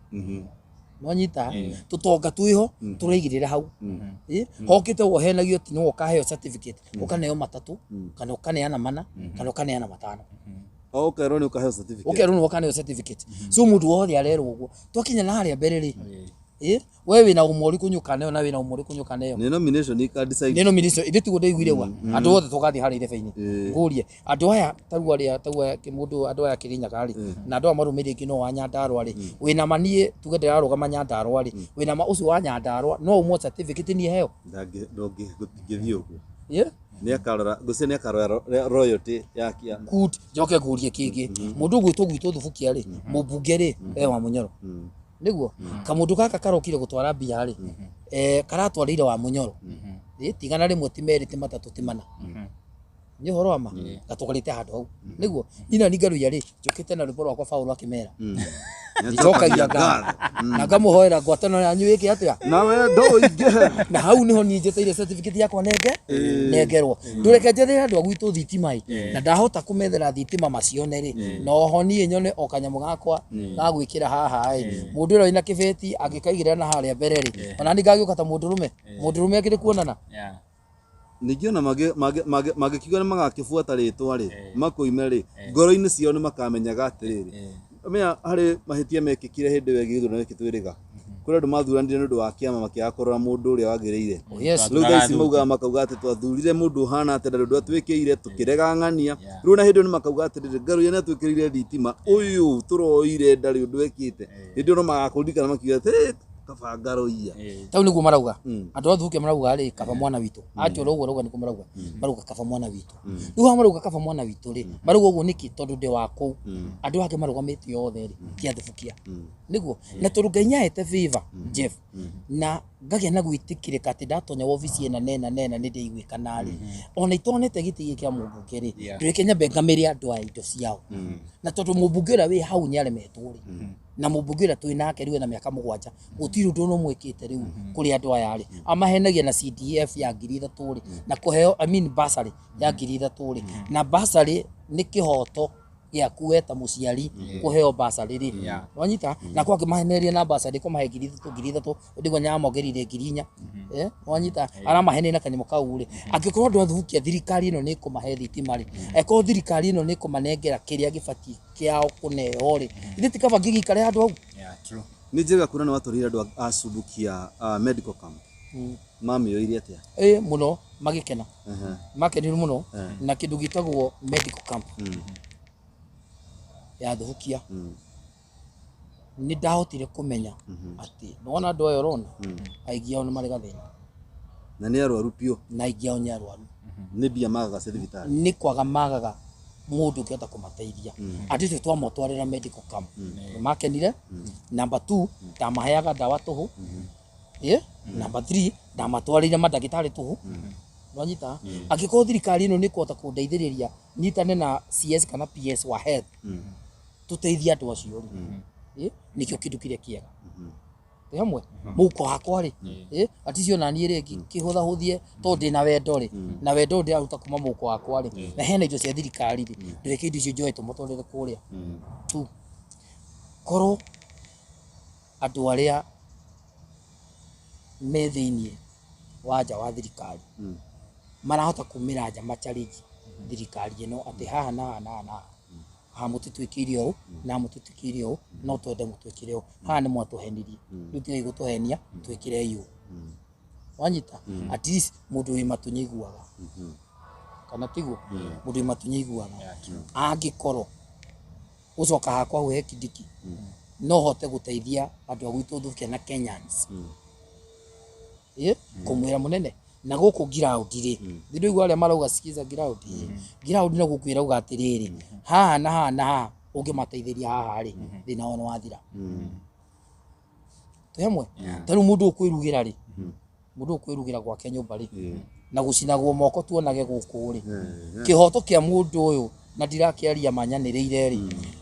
nwanyita tũtonga twĩho tũraigĩrĩra hau. Hokĩte wohenagio atĩ nĩwe ũkaheo certificate, ũkaneo matatũ kana ũkaneana mana kana ũkaneana matano. O ũkerwo nĩ ũkaheo certificate. Ũkerwo nĩwe ũkaneo certificate. So mũndũ wothe arerwo ũguo twakinya na harĩa mbere rĩ, we wĩna ũmwe ũrĩkũ nyũkaneo na wĩna ũmwe ũrĩkũ nyũkaneo. Nĩ nomination ika decide. Nĩ nomination ithe tiguo ndaiguire gwa andũ othe tũgathiĩ harĩa irebe-inĩ. Ngũrie andũ aya tarĩu arĩa tarĩu aya mũndũ andũ aya Kĩrĩnyaga rĩ, na andũ aya marũmĩrĩire nginya wa Nyandarũa rĩ, wĩna ma niĩ tuge ndĩrarũgama Nyandarũa rĩ, wĩna ma ũcio wa Nyandarũa no ũmwe certificate niĩ heo? Ndangĩ, ndũngĩ, gũtingĩthiĩ ũguo. Nĩ akarora, ngwĩciria nĩ akarora royalty ya kia. Good. Njoke ngũrie kĩngĩ, mũndũ ũgwĩtwo gwitũ Thubukia rĩ, mũmbunge rĩ, e wa Mũnyoro nĩguo kamũndũ gaka karokire gũtwara mbia rĩ, karatwarĩire wa Mũnyoro. Tigana rĩmwe, ti merĩ, ti matatũ, ti mana, nĩ ũhoro wa ma gatũgarĩte handũ hau nĩguo ina ningaruia rĩ, njũkĩte na rwĩmbo rwakwa Paũlũ akĩmera njokagia ngatho na ngamũhoera ngwatanĩro yanyu ĩke atĩa. Na wendo ũingĩhe. Na hau niho niĩ njeteire certificate yakwa nenge nengerwo, ndũreke njethere andũ a gwitũ thitima ĩ, na ndahota kũmethera thitima macione rĩ, na oho niĩ nyone o kanyamũ gakwa ga gwĩkĩra haha ĩ, mũndũ ũrĩa wĩna kĩbeti angĩkaigĩrĩra na harĩa mbere rĩ, ona niĩ ngagĩũka ta mũndũrũme, mũndũrũme akĩrĩ kuonana. Ningĩ ona mangĩkiuga nĩ magakĩbuata rĩtwa rĩ, makoime rĩ, ngoro-inĩ ciao nĩ makamenyaga atĩrĩrĩ, menya harĩ mahĩtia mekĩkire hĩndĩ ĩyo ĩngĩ gĩthurano gĩkĩ twĩrĩga, kũrĩ andũ mathuranire nĩ ũndũ wa kĩama makĩaga kũrora mũndũ ũrĩa wagĩrĩire. Oh, yes. Rĩu thaa ici maugaga, makauga atĩ twathurire mũndũ ũhana atĩa, ndarĩ ũndũ atwĩkĩire, tũkĩrega ng'ania. Rĩu na hĩndĩ ĩyo nĩ makauga atĩrĩrĩ, Ngaruiya nĩ atwĩkĩrĩire thitima, ũyũ tũroire ndarĩ ũndũ ekĩte. Hĩndĩ ĩyo no magakũririkana makiuga atĩ "Eh, kaba Ngaruiya." Tau nĩguo marauga andũ a Thubukia, marauga rĩ, kaba mwana witũ anjũra ũguo arauga, nĩguo marauga, marauga kaba mwana witũ. Rĩu haha marauga kaba mwana witũ rĩ, marauga ũguo nĩkĩ? Tondũ ndĩ wa kũu, andũ ake marũgamĩte othe rĩ ti a Thubukia nĩguo, na tondũ Ngai nĩahete favor Jeff na ngagĩa na gwĩtĩkĩrĩka atĩ ndatonya wobici ĩna nena nena nĩ ndĩiguĩka narĩ ona itonete gĩtĩ gĩkĩ kĩa mũmbunge rĩ, ndũreke nyambe ngamĩre andũ aya indo ciao, na tondũ mũmbunge ũrĩa wĩ hau nĩ aremetwo rĩ, na mũmbunge ũrĩa twĩ nake rĩu ena mĩaka 7, gũtirĩ ũndũ ona ũmwe ĩkĩte rĩu kũrĩ andũ aya rĩ, amahenagia na CDF ya 3,000 rĩ, na kũheo, I mean, bursary ya 3,000 rĩ, na bursary nĩ kĩhoto gĩaku we ta mũciari kũheo bursary rĩ. Wanyita na kwa akĩmaheneria na bursary, kũmahe 3,000, 3,000, ndiguo nyamongereire 4,000. Wanyita aramaheneria na kanyamũ kau rĩ, angĩkorwo andũ a Thubukia thirikari ĩno nĩ ĩkũmahe thitima rĩ, angĩkorwo thirikari ĩno nĩ ĩkũmanengera kĩrĩa gĩbatiĩ kĩao kũneo rĩ, ithe ti kaba ngĩgĩikare handũ hau. Yeah, true. Nĩ njega kuona nĩ watũrĩire andũ a Subukia medical camp, mamĩoire atĩa? Ĩ mũno magĩkena, makenire mũno na kĩndũ gĩtagwo medical camp ya Thubukia. Nĩ ndahotire kũmenya atĩ nĩwona andũ aya ũrona aingĩ ao nĩ marĩ gathĩna. Na nĩ arwaru biũ. Na aingĩ ao nĩ arwaru. Nĩ mbia magaga cia thibitarĩ. Nĩ kwaga magaga mũndũ ũngĩhota kũmateithia. Andũ acio twamotwarĩra medical camp nĩ makenire. Number two, ndamaheaga ndawa tũhũ. Number three, ndamatwarĩire mandagĩtarĩ tũhũ. Nwanyita angĩkorwo thirikari ĩno nĩ ĩkũhota kũndeithĩrĩria nyitane na CS kana PS wa health tũteithie andũ acio rĩ, nĩkĩo kĩndũ kĩrĩa kĩega twĩ hamwe mũhuko wakwa rĩ, aticio na niĩ rĩ kĩhũthahũthie tondũ ndĩna wendo rĩ, na wendo ũyũ ndĩraruta kuma mũhuko wakwa rĩ, na hena indo cia thirikari rĩ, ndũreke indo icio njoe tũmatwarĩre kũrĩa tu korwo andũ arĩa me thĩiniĩ wa nja wa thirikari marahota kumĩra nja ma-challenge thirikari ĩno atĩ haha na haha na haha na haha, haha mũtitwĩkĩire ũũ na mũtitwĩkĩire ũũ, no twende mũtwĩkĩre ũũ, haha nĩ mwatũhenirie, rĩu tigai gũtũhenia, twĩkĩrei ũũ. Wanyita at least mũndũ wĩ matũ nĩaiguaga, kana tiguo? Mũndũ wĩ matũ nĩaiguaga. Angĩkorwo gũcoka hakwa hau he Kindiki no hote gũteithia andũ a gwitũ Thubukia na Kenyans, kũmwĩra mũnene na gũkũ ground rĩ, ndĩraigua arĩa marauga sikiza ground, ground no gũkũ ĩrauga atĩrĩrĩ, haha na haha na haha ũngĩmateithĩria haha rĩ, thĩna wao nĩ wathira. Twĩ hamwe. Ta rĩu mũndũ ũkwĩrugĩra rĩ, mũndũ ũkwĩrugĩra gwake nyũmba rĩ. Na gũcinagwo moko tuonage gũkũ rĩ, kĩhoto kĩa mũndũ ũyũ, na ndirakiaria manyanĩrĩire rĩ,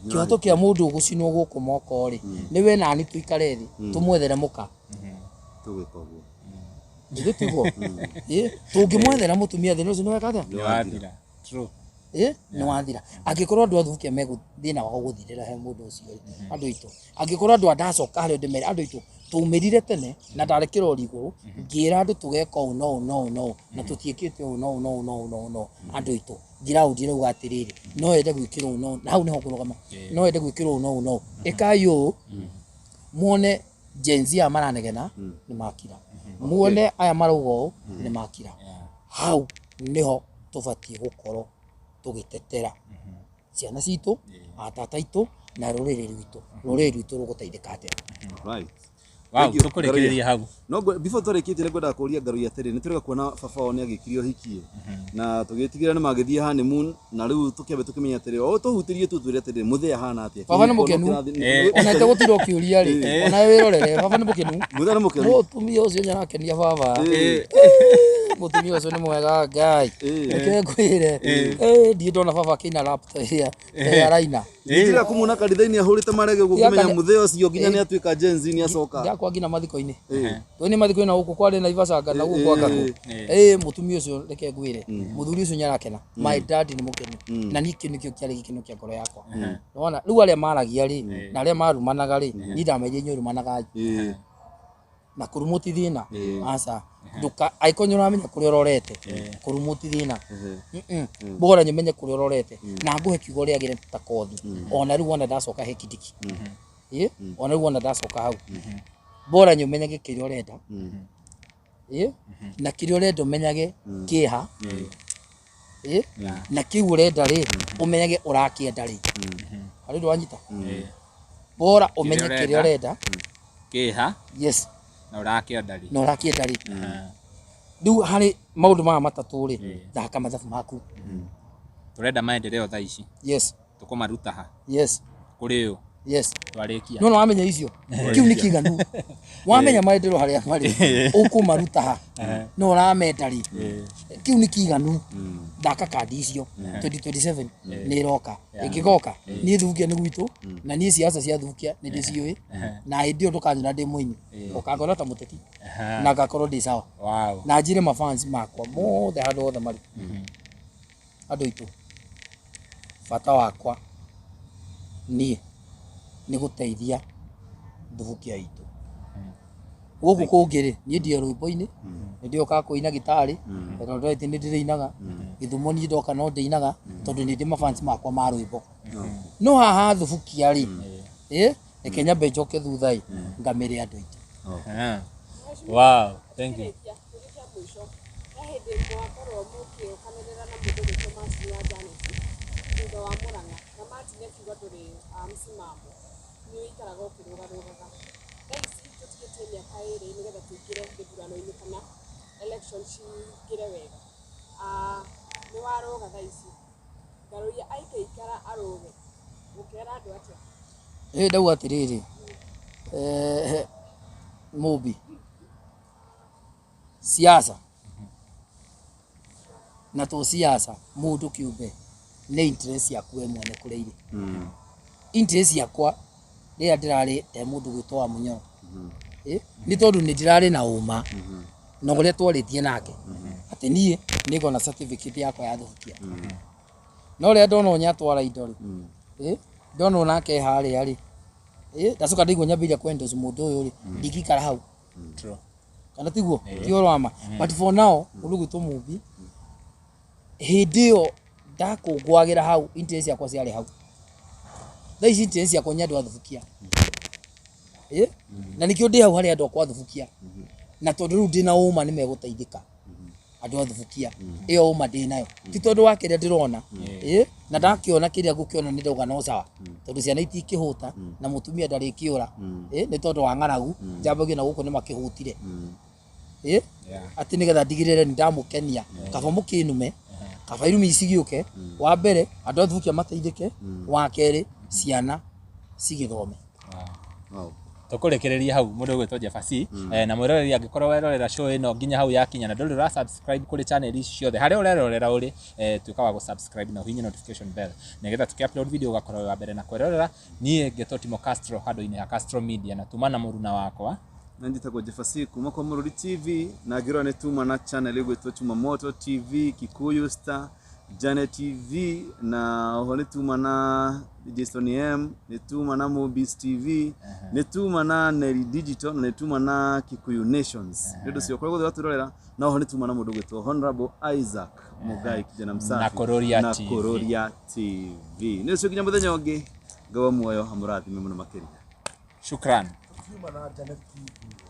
kĩhoto kĩa mũndũ ũgũcinwo gũkũ moko rĩ, nĩ we nani tũikare thĩ tũmwethere mũka. Tũgwĩka ũguo. Ithuĩ tiguo? Ĩ, tũngĩmwethera mũtumia thĩna ũcio nĩ weka atĩa? Nĩ wathira. True. Ĩ, nĩ wathira. Angĩkorwo andũ a Thubukia megũ thĩna wao gũthirĩra he mũndũ ũcio rĩ, andũ aitũ, angĩkorwo andũ a ndacoka harĩa ndĩmere, andũ aitũ twaumĩrire tene na ndarĩ kĩrori igũrũ ngĩra andũ tũgeka ũũ na ũũ na ũũ na ũũ na tũtiĩkĩte ũũ na ũũ na ũũ na ũũ na ũũ na ũũ. Andũ aitũ ground ĩrauga atĩrĩrĩ, no ende gwĩkĩrwo ũũ na ũũ, na hau nĩho ngũrũgama, no ende gwĩkĩrwo ũũ na ũũ na ũũ, ĩkai ũũ muone Gen Z aya maranegena nĩ makira, muone aya marauga ũũ nĩ makira. Hau nĩho tũbatiĩ gũkorwo tũgĩtetera ciana citũ, atata aitũ na rũrĩrĩ rwitũ. Rũrĩrĩ rwitũ rũgũteithĩka atĩa? Right. Wow, Thank you. tũkũrĩkĩrĩria hau. No before twarĩkĩtie nĩ ngwendaga kũria Ngaruiya atĩrĩ, nĩ tũrega kuona baba wao nĩ agĩkire ũhiki na tũgĩtigĩra nĩ magĩthiĩ honeymoon, na rĩu tũkĩambe tũkĩmenya atĩrĩ, o tũhutĩrie tu twĩre atĩrĩ, mũthee ahana atĩa? Baba nĩ mũkenu. Ona ĩtegũtinda ũkĩũria rĩ, ona wĩrorere, baba nĩ mũkenu. Mũthee nĩ mũkenu. Mũtumia ũcio nĩ arakenia baba. Mũtumia ũcio nĩ mwega Ngai. Reke ngwĩre, ndirĩ ndona baba akĩina rap ta ĩrĩa araina. Nĩnjĩra kũmuona kanitha-inĩ ahũrĩte marege ũguo Ya ngĩmenya mũthee ũcio nginya nĩ atuĩka Gen Z nĩ acoka. Ndakwa nginya mathiko-inĩ. Tũĩ nĩ mathiko-inĩ na gũkũ kwarĩ Naivasha na gũkũ kwa Ngakũ. Mũtumia ũcio reke ngwĩre, mũthuri ũcio nĩ arakena. My dad nĩ mũkenu. Na niĩ kĩu nĩkĩo kĩarĩ gĩkeno kĩa ngoro yakwa. Nĩwona rĩu arĩa maragia rĩ, na arĩa marumanaga rĩ, niĩ ndamerire inyuĩ rumanagai. Na kũrumwo ti thĩna. Aca. Ndũka angĩkorwo nĩ ũramenya kũrĩa ũrorete, kũrumwo ti thĩna. Bora nyũmenye kũrĩa ũrorete na ngũhe kiugo rĩagĩre ta kothi. Ona rĩu wona ndacoka he Kindiki. Ĩ, ona rĩu wona ndacoka hau. Bora nyũmenyage kĩrĩa ũrenda. Ĩ, na kĩrĩa ũrenda ũmenyage kĩha. Ĩ, na kĩu ũrenda rĩ, ũmenyage ũrakĩenda rĩ. Harĩ ũndũ wanyita? Bora ũmenye kĩrĩa ũrenda. Kĩha. Yes. Na ũrakĩenda rĩ. Na ũrakĩenda rĩ. Rĩu harĩ maũndũ maya matatũ rĩ, thaka mathabu maku. Tũrenda maendeleo thaa ici. Yes. Tũkũmaruta ha? Yes. Kũrĩ ũ? Yes. Twarĩkia. No no wamenya icio. Kiu nĩ kĩiganu. Wamenya maendeleo harĩa marĩ, ũkũmaruta ha? No ũramenda rĩ. Kiu nĩ kĩiganu. Thaka kandi icio 2027 nĩ ĩroka. Ĩngĩgoka niĩ Thubukia nĩ gwitũ na niĩ siasa cia Thubukia nĩ ndĩciũĩ na hĩndĩ ĩyo ndũkanyona ndĩ mũini, ũkangora ta mũteti na ngakorwo ndĩ sawa. Wow. Na njĩre mafans makwa mothe handũ hothe marĩ, andũ aitũ, bata wakwa niĩ nĩ gũteithia Thubukia itũ. Gũkũ kũngĩ rĩ, niĩ ndio rwĩmbo-inĩ, nĩ ndĩũkaga kũina gitarĩ, Eldoret nĩ ndĩrĩinaga, Gĩthumo niĩ ndoka no ndĩinaga, tondũ nĩ ndĩ mafans makwa ma rwĩmbo. No haha Thubukia rĩ, ĩ, reke nyambe njoke thutha ĩ, ngamĩre andũ aitũ. Wow, thank you. Kĩrĩkia kĩa mũico, he hĩndĩ mwakorwo mũkĩũkanĩrĩra na mũndũ ũgwĩtwo Martin wa Janet thutha wa Murang'a, na Martin akiuga ndũrĩ msimamo, nĩ ũikaraga ũkĩrũgarũgaga. Thaa ici tũtigĩtie mĩaka ĩrĩ nĩgetha tũingĩre gĩthurano-inĩ kana election cingĩre wega. Nĩ warũga thaa ici, Ngaruiya aikĩikara arũge, ũkera andũ atĩa? Ĩ ndauga atĩrĩrĩ, Mũmbi, siasa na to siasa mũndũ kĩũmbe nĩ interest yaku we mwene kũrĩa irĩ. Interest yakwa rĩrĩa ndĩrarĩ he mũndũ gwĩtwo wa Mũnyoro, nĩ tondũ nĩ ndĩrarĩ na ũma na ũrĩa twarĩtie nake atĩ niĩ nĩngona certificate yakwa ya Thubukia. No rĩrĩa ndona ũyũ nĩatwara indo rĩ, ndona ũyũ nake harĩa rĩ, ndacoka ndaigua nyambĩrĩria kũ endorse mũndũ ũyũ rĩ, ndingĩikara hau. True. Kana tiguo? Ti ũhoro wa ma. But for now, mũndũ ũgwĩtwo Mũmbi, hĩndĩ ĩyo ndakũngũagĩra hau, interest ciakwa ciarĩ hau. Thaa ici interest ciakwa nĩ andũ a Thubukia. Na nĩkĩo ndĩ hau harĩ andũ akwa a Thubukia. Na tondũ rĩu ndĩna ũma nĩ megũteithĩka. Andũ a Thubukia. Ĩyo ũma ndĩ nayo. Ti tondũ wa kĩrĩa ndĩrona. Na ndakĩona kĩrĩa ngũkĩona nĩ ndauga no sawa. Tondũ ciana itikĩhũta na mũtumia ndarĩkĩũra. Nĩ tondũ wa ng'aragu, njambagia na gũkũ nĩ makĩhũtire. Atĩ nĩgetha ndigĩrĩre nĩ ndamũkenia. Kaba mũkĩnume, kaba irumi ici gĩũke. Wa mbere, andũ a Thubukia mateithĩke. Wa kerĩ, ciana cigĩthome. Wow. Tũkũrĩkĩrĩria hau mũndũ ũgwĩtwo Jefasi. Na mwĩroreri, angĩkorwo werorera show ĩno nginya hau yakinya na ndũrĩ ũra subscribe kũrĩ channel ici ciothe harĩa ũrerorera ũrĩ, tuĩka wa gũ-subscribe na ũhihinye notification bell nĩgetha tũkĩ upload video ũgakorwo wĩ wa mbere na kwĩrorera. Niĩ ngetwo Timo Castro handũ-inĩ ha Castro Media, na tuma na mũruna wakwa. Na njĩtagwo Jefasi kuma kwa Mũrũri TV, na ngĩrora nĩ tuma na channel ĩgwĩtwo Chuma Moto TV, Kikuyu Star, Janet TV, na oho nĩ tuma na Jason M, nĩ tuma na Mobis TV, nĩ tuma na Neri Digital, na nĩ tuma na Kikuyu Nations. Nĩ ũndũ ũcio kũrĩa guothe watwĩrorera, na oho nĩ tuma na mũndũ ũgwĩtwo Honorable Isaac Mugai, kijana msafi, Na Kũrũria na TV. Kũrũria TV. Nĩ ũcio, nginya mũthenya ũngĩ, Ngai wa muoyo amũrathime mũno makĩria. Shukran. Tukiuma na Janet TV.